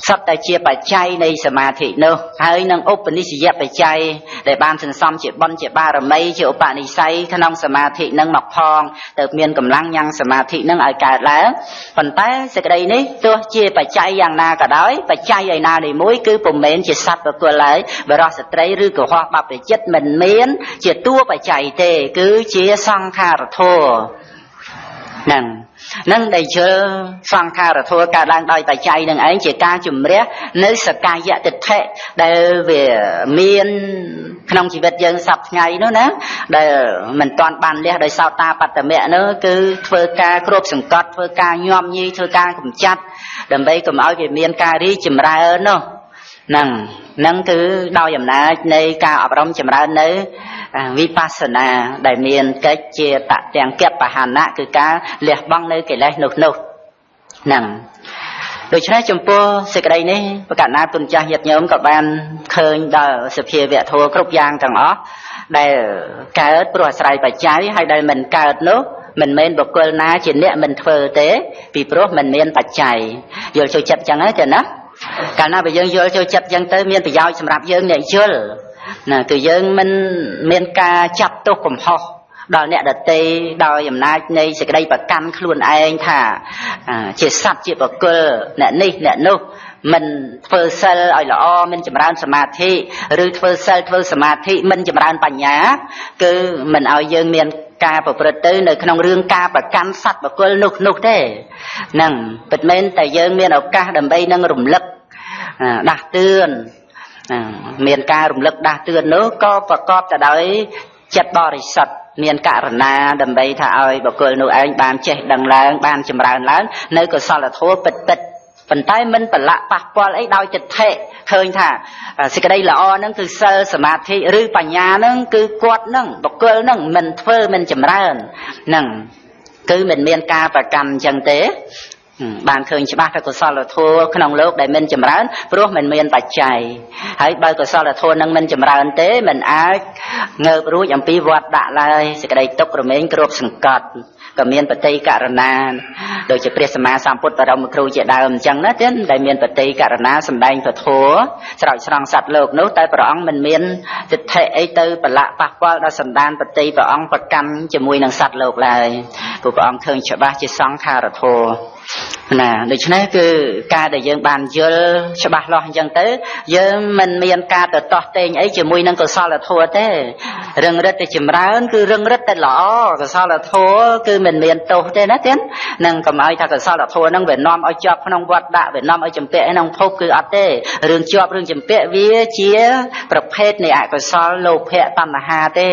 សុទ្ធតែជាបច្ច័យនៃសមាធិនោះហើយនឹងឧបនិស្សយបច្ច័យដែលបានសន្សំជាបុណ្យជាបារមីជាឧបនិស្ស័យក្នុងសមាធិនឹងមកផងទៅមានកម្លាំងញ៉ាំងសមាធិនឹងឲ្យកើតឡើងប៉ុន្តែសេចក្តីនេះទោះជាបច្ច័យយ៉ាងណាក៏ដោយបច្ច័យឯណានេះមួយគឺពុំមែនជាសត្វបុគ្គលឡើយបរិសុទ្ធស្ត្រីឬកុហកបព្វជិតមិនមានជាតួបច្ច័យទេគឺជាសង្ខារធម៌នឹងដែលជលសង្ខារធម៌កើតឡើងដោយបច្ច័យនឹងឯងជាការជំរះនៅសកាយតិដ្ឋិដែលវាមានក្នុងជីវិតយើងសប្តាហ៍ថ្ងៃនោះណាដែលមិនទាន់បានលះដោយសោតាបត្តមៈនោះគឺធ្វើការគ្របសង្កត់ធ្វើការញាំញីធ្វើការកម្ចាត់ដើម្បីកុំឲ្យវាមានការរីកចម្រើននោះនឹងគឺដោយអំណាចនៃការអប់រំចម្រើននៅវិបស្សនាដែលមានកិច្ចជាតទាំងគបហណៈគឺការលះបង់នៅកិលេសនោះនឹងដូច្នេះចំពោះសេចក្តីនេះប្រកាសណាគុណចាស់ញាតិញោមក៏បានឃើញដល់សភាវៈធម៌គ្រប់យ៉ាងទាំងអស់ដែលកើតព្រោះអាស្រ័យបច្ច័យហើយដែលមិនកើតនោះមិនមែនបុគ្គលណាជាអ្នកមិនធ្វើទេពីព្រោះមិនមានបច្ច័យយល់ចូលចិត្តចឹងហើយទេណាកាលណាបើយើងយល់ចូលចិត្តចឹងទៅមានប្រយោជន៍សម្រាប់យើងអ្នកយល់ណាគឺយើងមិនមានការចាប់ទោសកំហុសដល់អ្នកដទៃដោយអំណាចនៃសេចក្តីប្រកាន់ខ្លួនឯងថាជាសត្វជាបុគ្គលអ្នកនេះអ្នកនោះមិនធ្វើសិលឲ្យល្អមិនចម្រើនសមាធិឬធ្វើសិលធ្វើសមាធិមិនចម្រើនបញ្ញាគឺមិនឲ្យយើងមានការប្រព្រឹត្តទៅនៅក្នុងរឿងការប្រកាន់សត្វបុគ្គលនោះទេនឹងពិតមែនតែយើងមានឱកាសដើម្បីនឹងរំលឹកដាស់តឿនមានការរំលឹកដាស់តឿននោះក៏ប្រកបទៅដោយចិត្តបរិសុទ្ធមានករណាដើម្បីថាឲ្យបុគ្គលនោះឯងបានចេះដឹងឡើងបានចម្រើនឡើងនៅកុសលធម៌ពិតពិតប៉ុន្តែមិនប្រឡាក់ប៉ះពាល់អីដោយទិដ្ឋិឃើញថាសេចក្តីល្អហ្នឹងគឺសិលសមាធិឬបញ្ញាហ្នឹងគឺគាត់ហ្នឹងបុគ្គលហ្នឹងមិនធ្វើមិនចម្រើនហ្នឹងគឺមិនមានការប្រកាន់អញ្ចឹងទេបានឃើញច្បាស់ថាកុសលធម៌ក្នុងលោកដែលមិនចម្រើនព្រោះមិនមានបច្ច័យហើយបើកុសលធម៌នឹងមិនចម្រើនទេមិនអាចងើបរួចអំពីវត្តដាក់ឡើយសេចក្តីទុក្ខរមែងគ្របសង្កត់ក៏មានបតិករណាដូចជាព្រះសម្មាសម្ពុទ្ធបរមគ្រូជាដើមអញ្ចឹងណាទេដែលមានបតិករណាសម្ដែងពធស្រោចស្រង់សត្វលោកនោះតែព្រះអង្គមិនមានទិដ្ឋិអីទៅប្រឡាក់ប៉ះពាល់ដល់សន្តានបតិព្រះអង្គប្រកាន់ជាមួយនឹងសត្វលោកឡើយព្រោះព្រះអង្គឃើញច្បាស់ជាសង្ខារធម៌ណាដូច្នេះគឺការដែលយើងបានយល់ច្បាស់លាស់អញ្ចឹងទៅយើងមិនមានការទៅតោះតេងអីជាមួយនឹងកុសលធម៌ទេរឹងរិតតែចម្រើនគឺរឹងរិតតែល្អកុសលធម៌គឺមិនមានទោសទេណាទៀតនឹងកុំឲ្យថាកុសលធម៌នឹងវានាំឲ្យជាប់ក្នុងវត្តដាក់វានាំឲ្យចម្ពាក់ក្នុងភពគឺអត់ទេរឿងជាប់រឿងចម្ពាក់វាជាប្រភេទនៃអកុសលលោភៈតណ្ហាទេ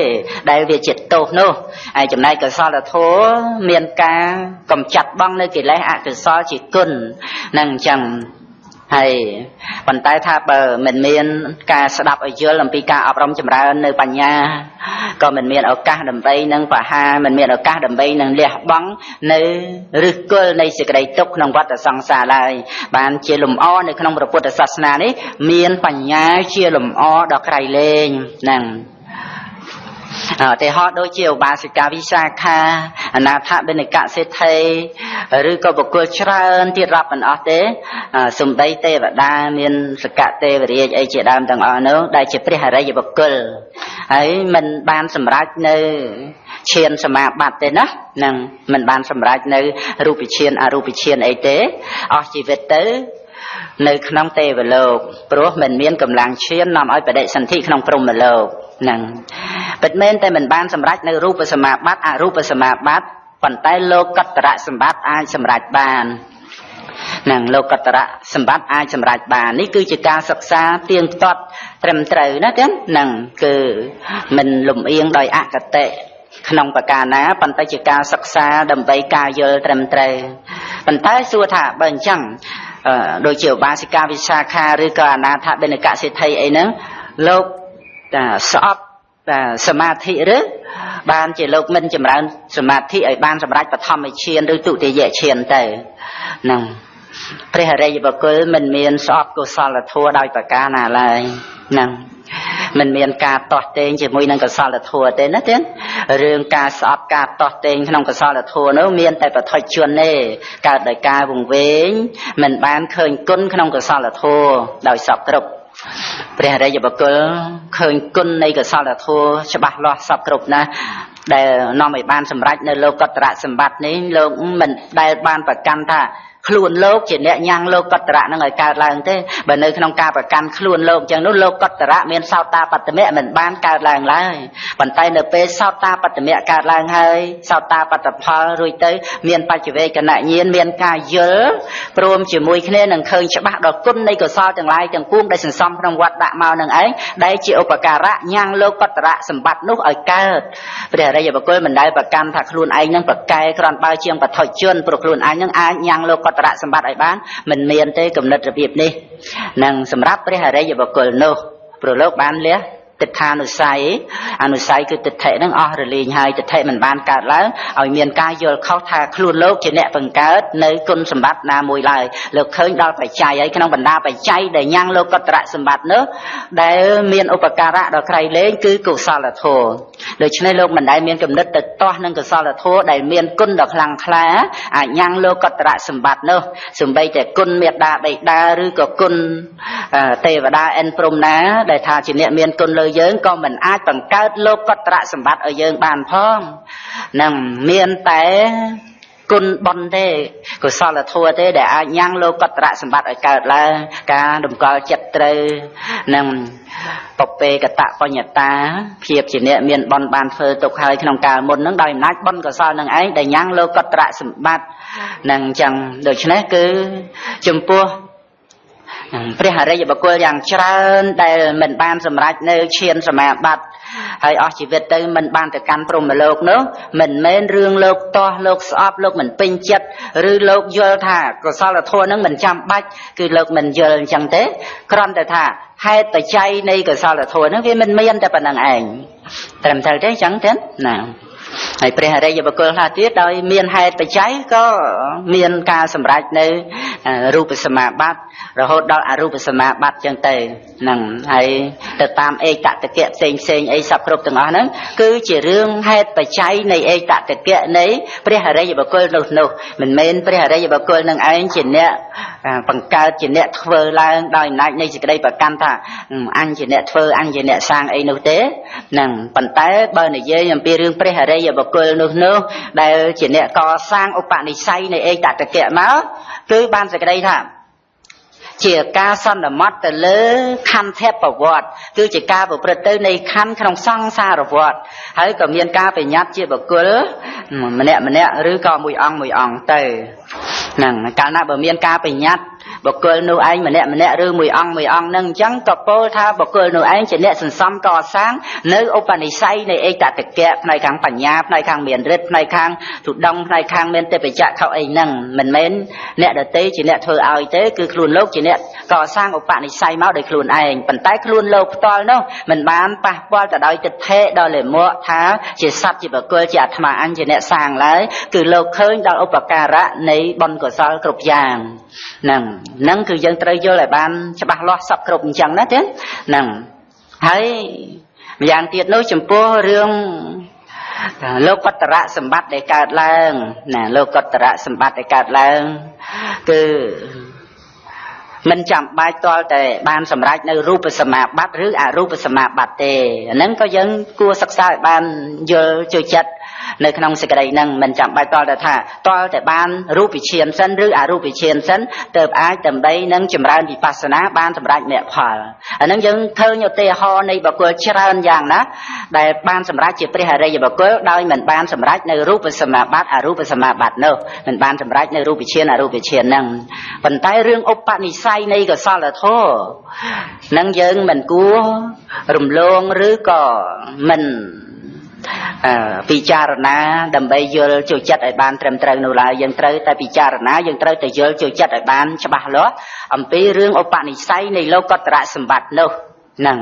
ដែលវាជាទោសនោះហើយចំណែកកុសលធម៌មានការកំចាត់បង់នៅកិលេសអកុសលជាគុណនឹងអញ្ចឹងហើយប៉ុន្តែថាបើមិនមានការស្ដាប់ឲ្យយល់អំពីការអប់រំចម្រើននៅបញ្ញាក៏មិនមានឱកាសដើម្បីនឹងបហាមិនមានឱកាសដើម្បីនឹងលះបង់នៅឫសគល់នៃសេចក្តីទុក្ខក្នុងវដ្តសង្សារឡើយបានជាលំអនៅក្នុងព្រះពុទ្ធសាសនានេះមានបញ្ញាជាលំអដ៏ក្រៃលែងហ្នឹងឧទាហរណ៍ដូចជាឧបាសិកាវិសាខាអនាថបិណកសេដ្ឋីឬក៏បុគ្គលច្រើនទៀតរាប់មិនអស់ទេសំបីទេវតាមានសកទេវរាជអីជាដើមទាំងអស់នោះដែលជាព្រះអរិយបុគ្គលហើយមិនបានសម្រេចនៅឈានសមាបត្តិទេណានឹងមិនបានសម្រេចនៅរូបឈានអរូបឈានអីទេអស់ជីវិតទៅនៅក្នុងទេវលោកព្រោះមិនមានកម្លាំងឈាននាំឲ្យបដិសន្ធិក្នុងព្រហ្មលោកហ្នឹងពិតមែនតែមិនបានសម្រេចនៅរូបសមាបត្តិអរូបសមាបត្តិប៉ុន្តែលោកកត្តរសម្បត្តិអាចសម្រេចបាននឹងលោកកត្តរសម្បត្តិអាចសម្រេចបាននេះគឺជាការសិក្សាទៀងទាត់ត្រឹមត្រូវណាទេនឹងគឺមិនលំអៀងដោយអគតិ ក្នុងប្រការណាប៉ុន្តែជាការសិក្សាដើម្បីការយល់ត្រឹមត្រូវប៉ុន្តែសួរថាបើអញ្ចឹងដូចជាឧបាសិកាវិសាខាឬក៏អនាថបិណកសេដ្ឋីអីហ្នឹងលោកស្អប់សមាធិឬបានជាលោកមិនចម្រើនសមាធិឲ្យបានសម្រេចបឋមឈានឬទុតិយឈានទៅហ្នឹងព្រះអរិយបុគ្គលមិនមានស្អប់កុសលធម៌ដោយប្រការណាឡើយហ្នឹងមិនមានការទាស់ទែងជាមួយនឹងកុសលធម៌ទេណាទេរឿងការស្អប់ការទាស់ទែងក្នុងកុសលធម៌នោះមានតែបឋិជនទេកើតដោយការវង្វេងមិនបានឃើញគុណក្នុងកុសលធម៌ដោយសពគ្រប់ព្រះអរិយបុគ្គលឃើញគុណនៃកុសលធម៌ច្បាស់លាស់សពគ្រប់ណាស់ដែលនាំឲ្យបានសម្រេចនៅលោកតរសម្បត្តិនេះលោកមិនដែលបានប្រកាន់ថាខ្លួនលោកជាអ្នកញ៉ាំងលោកតរៈនឹងឲ្យកើតឡើងទេបើនៅក្នុងការប្រកាន់ខ្លួនលោកអញ្ចឹងនោះលោកតរៈមានសោតាបត្តមៈមិនបានកើតឡើងឡើយប៉ុន្តែនៅពេលសោតាបត្តមៈកើតឡើងហើយសោតាបត្តផលរួចទៅមានបច្ចវេកណញ្ញាណមានការយល់ព្រមជាមួយគ្នានឹងឃើញច្បាស់ដល់គុណនៃកុសលទាំងឡាយទាំងពួងដែលសន្សំក្នុងវត្តដាក់មកនឹងឯងដែលជាឧបការៈញ៉ាំងលោកតរៈសម្បត្តិនោះឲ្យកើតព្រះអរិយបុគ្គលមិនដែលប្រកាន់ថាខ្លួនឯងនឹងប្រកែក្រាន់បើជាងបឋិជនព្រោះខ្លួនឯងនឹងអាចញ៉ាំងលោកតរៈសម្បត្តិឲ្យបានមិនមានទេគំនិតរបៀបនេះនឹងសម្រាប់ព្រះអរិយបុគ្គលនោះព្រោះលោកបានលះទិដ្ឋានុស័យអនុស័យគឺទិដ្ឋិនឹងអស់រលែងហើយទិដ្ឋិមិនបានកើតឡើងឲ្យមានការយល់ខុសថាខ្លួនលោកជាអ្នកបង្កើតនៅគុណសម្បត្តិណាមួយឡើយលោកឃើញដល់បច្ច័យហើយក្នុងបណ្ដាបច្ច័យដែលញ៉ាំងលោកតរៈសម្បត្តិនោះដែលមានឧបការៈដ៏ក្រៃលែងគឺកុសលធម៌ដូច្នេះលោកមិនដែលមានគំនិតទៅទាស់នឹងកុសលធម៌ដែលមានគុណដ៏ខ្លាំងក្លាអាចញ៉ាំងលោកតរៈសម្បត្តិនោះសំបីតែគុណមេត្តាបិតាឬក៏គុណទេវតាអិនព្រំណាដែលថាជាអ្នកមានគុណលើយើងក៏មិនអាចបង្កើតលោកតរៈសម្បត្តិឲ្យយើងបានផងនឹងមានតែគុណបុណ្យទេកុសលធម៌ទេដែលអាចញ៉ាំងលោកតរៈសម្បត្តិឲ្យកើតឡើងការតម្កល់ចិត្តត្រូវនឹងពពេកតបញ្ញតាភាពជាអ្នកមានបុណ្យបានធ្វើទុកហើយក្នុងកាលមុននឹងដោយអំណាចបុណ្យកុសលនឹងឯងដែលញ៉ាំងលោកតរៈសម្បត្តិនឹងអញ្ចឹងដូច្នេះគឺចំពោះព្រះអរិយបុគ្គលយ៉ាងច្រើនដែលមិនបានសម្រេចនៅឈានសមាបត្តិហើយអស់ជីវិតទៅមិនបានទៅកាន់ព្រហ្មលោកនោះមិនមែនរឿងលោកទាស់លោកស្អប់លោកមិនពេញចិត្តឬលោកយល់ថាកុសលធម៌នឹងមិនចាំបាច់គឺលោកមិនយល់អញ្ចឹងទេគ្រាន់តែថាហេតុបច្ច័យនៃកុសលធម៌នឹងវាមិនមានតែប៉ុណ្្នឹងឯងត្រឹមត្រូវទេអញ្ចឹងទេណាហើយព្រះអរិយបុគ្គលខ្លះទៀតដោយមានហេតុបច្ច័យក៏មានការសម្រេចនៅរូបសមាបត្តិរហូតដល់អរូបសមាបត្តិចឹងទៅហ្នឹងហើយទៅតាមឯកតកៈផ្សេងផ្សេងអីសពគ្រប់ទាំងអស់ហ្នឹងគឺជារឿងហេតុបច្ច័យនៃឯកតកៈនៃព្រះអរិយបុគ្គលនោះមិនមែនព្រះអរិយបុគ្គលនឹងឯងជាអ្នកបង្កើតជាអ្នកធ្វើឡើងដោយអំណាចនៃសេចក្តីប្រកាន់ថាអញជាអ្នកធ្វើអញជាអ្នកសាងអីនោះទេហ្នឹងប៉ុន្តែបើនិយាយអំពីរឿងព្រះអរិយបុគ្គលនោះដែលជាអ្នកកសាងឧបនិស្ស័យនៃឯកតកៈមកគឺបានសេចក្តីថាជាការសន្មត់ទៅលើខន្ធប្រវត្តិគឺជាការប្រព្រឹត្តទៅនៃខន្ធក្នុងសង្សារវដ្តហើយក៏មានការបញ្ញត្តិជាបុគ្គលម្នាក់ម្នាក់ឬក៏មួយអង្គមួយអង្គទៅហ្នឹងកាលណាបើមានការបញ្ញត្តិបុគ្គលនោះឯងម្នាក់ម្នាក់ឬមួយអង្គមួយអង្គហ្នឹងអញ្ចឹងក៏ពោលថាបុគ្គលនោះឯងជាអ្នកសន្សំកសាងនៅឧបនិស្ស័យនៃឯកតកៈផ្នែកខាងបញ្ញាផ្នែកខាងមានរិទ្ធផ្នែកខាងទុដងផ្នែកខាងមានទេពចក្ខុអីហ្នឹងមិនមែនអ្នកដទៃជាអ្នកធ្វើឲ្យទេគឺខ្លួនលោកជាអ្នកកសាងឧបនិស្ស័យមកដោយខ្លួនឯងប៉ុន្តែខ្លួនលោកផ្ទាល់នោះមិនបានប៉ះពាល់ទៅដោយទិដ្ឋិដល់លេមកថាជាសត្វជាបុគ្គលជាអាត្មាអញជាអ្នកសាងឡើយគឺលោកឃើញដល់ឧបការៈនៃបុណ្យកុសលគ្រប់យ៉ាងហ្នឹងហ្នឹងគឺយើងត្រូវយល់ឲ្យបានច្បាស់លាស់សពគ្រប់អញ្ចឹងណាទេហ្នឹងហើយម្យ៉ាងទៀតនោះចំពោះរឿងលោកតរៈសម្បត្តិដែលកើតឡើងណាលោកតរៈសម្បត្តិដែលកើតឡើងគឺមិនចាំបាច់ទាល់តែបានសម្រេចនៅរូបសមាបត្តិឬអរូបសមាបត្តិទេអាហ្នឹងក៏យើងគួរសិក្សាឲ្យបានយល់ជួយចិត្តនៅក្នុងសេចក្តីហ្នឹងមិនចាំបាច់ទាល់តែថាទាល់តែបានរូបឈានសិនឬអរូបឈានសិនទើបអាចដើម្បីនឹងចម្រើនវិបស្សនាបានសម្រេចមគ្គផលអាហ្នឹងយើងឃើញឧទាហរណ៍នៃបុគ្គលច្រើនយ៉ាងណាដែលបានសម្រេចជាព្រះអរិយបុគ្គលដោយមិនបានសម្រេចនៅរូបសមាបត្តិអរូបសមាបត្តិនោះមិនបានសម្រេចនៅរូបឈានអរូបឈានហ្នឹងប៉ុន្តែរឿងឧបនិស្ស័យនៃកុសលធម៌នឹងយើងមិនគួររំលងឬក៏មិន ពិចារណាដើម្បីយល់ចូលចិត្តឲ្យបានត្រឹមត្រូវនោះឡើយយើងត្រូវតែពិចារណាយើងត្រូវតែយល់ចូលចិត្តឲ្យបានច្បាស់លាស់អំពីរឿងឧបនិស្ស័យនៃលោកតរសម្បត្តិនោះហ្នឹង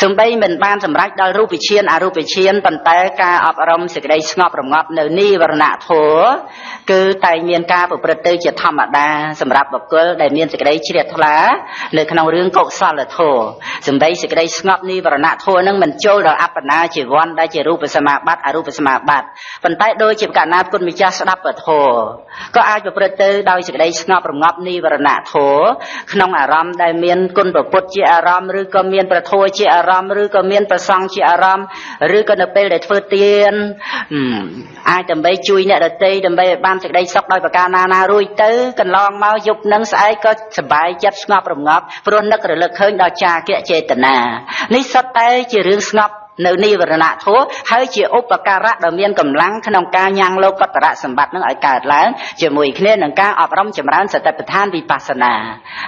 សំបីមិនបានសម្រេចដល់រូបឈានអរូបឈានប៉ុន្តែការអប់រំសេចក្តីស្ងប់រងាប់នៅនិវរណៈធម៌គឺតែមានការប្រព្រឹត្តទៅជាធម្មតាសម្រាប់បុគ្គលដែលមានសេចក្តីជ្រះថ្លានៅក្នុងរឿងកុសលធម៌សំបីសេចក្តីស្ងប់និវរណៈធម៌នឹងមិនចូលដល់អបណាជីវ័នដែលជារូបសមាបត្តិអរូបសមាបត្តិប៉ុន្តែដូចជាកណាគុណម្ចាស់ស្ដាប់ពធក៏អាចប្រព្រឹត្តទៅដោយសេចក្តីស្ងប់រងាប់និវរណៈធម៌ក្នុងអារម្មណ៍ដែលមានគុណព្រះពុទ្ធជាអារម្មណ៍ឬក៏មានព្រះធម៌ជាអារម្មណ៍ឬក៏មានព្រះសង្ឃជាអារម្មណ៍ឬក៏នៅពេលដែលធ្វើទានអាចដើម្បីជួយអ្នកដទៃដើម្បីឲ្យបានសេចក្តីសុខដោយប្រការណាណារួចទៅកន្លងមកយប់នឹងស្អែកក៏សប្បាយចិត្តស្ងប់រងាប់ព្រោះនឹករលឹកឃើញដល់ចាគៈចេតនានេះសុទ្ធតែជារឿងស្ងប់នៅនិវរណៈធម៌ហើយជាឧបការៈដ៏មានកម្លាំងក្នុងការញ៉ាំងលោកតរសម្បត្តិនឹងឲ្យកើតឡើងជាមួយគ្នានឹងការអប់រំចម្រើនសតិប្បដ្ឋានវិបស្សនា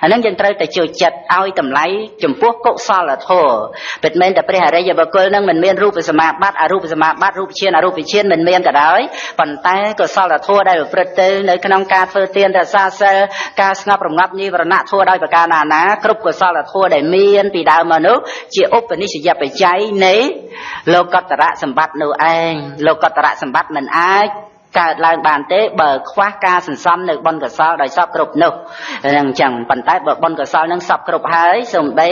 អានឹងយើងត្រូវតែជួយចិត្តឲ្យតម្លៃចំពោះកុសលធម៌ពិតមែនតែព្រះអរិយបុគ្គលនឹងមិនមានរូបសមាបត្តិអរូបសមាបត្តិរូបឈានអរូបឈានមិនមានក៏ដោយប៉ុន្តែកុសលធម៌ដែលប្រព្រឹត្តទៅនៅក្នុងការធ្វើទានរក្សាសិលការស្ងប់រងាប់និវរណៈធម៌ដោយប្រការណាណាគ្រប់កុសលធម៌ដែលមានពីដើមមកនោះជាឧបនិស្សយបច្ច័យនៃលោកតរសម្បត្តិនោះឯងលោកតរសម្បត្តិមិនអាចកើតឡើងបានទេបើខ្វះការសន្សំនៅបុណ្យកុសលដោយសពគ្រប់នោះហ្នឹងអញ្ចឹងប៉ុន្តែបើបុណ្យកុសលនឹងសពគ្រប់ហើយសំបី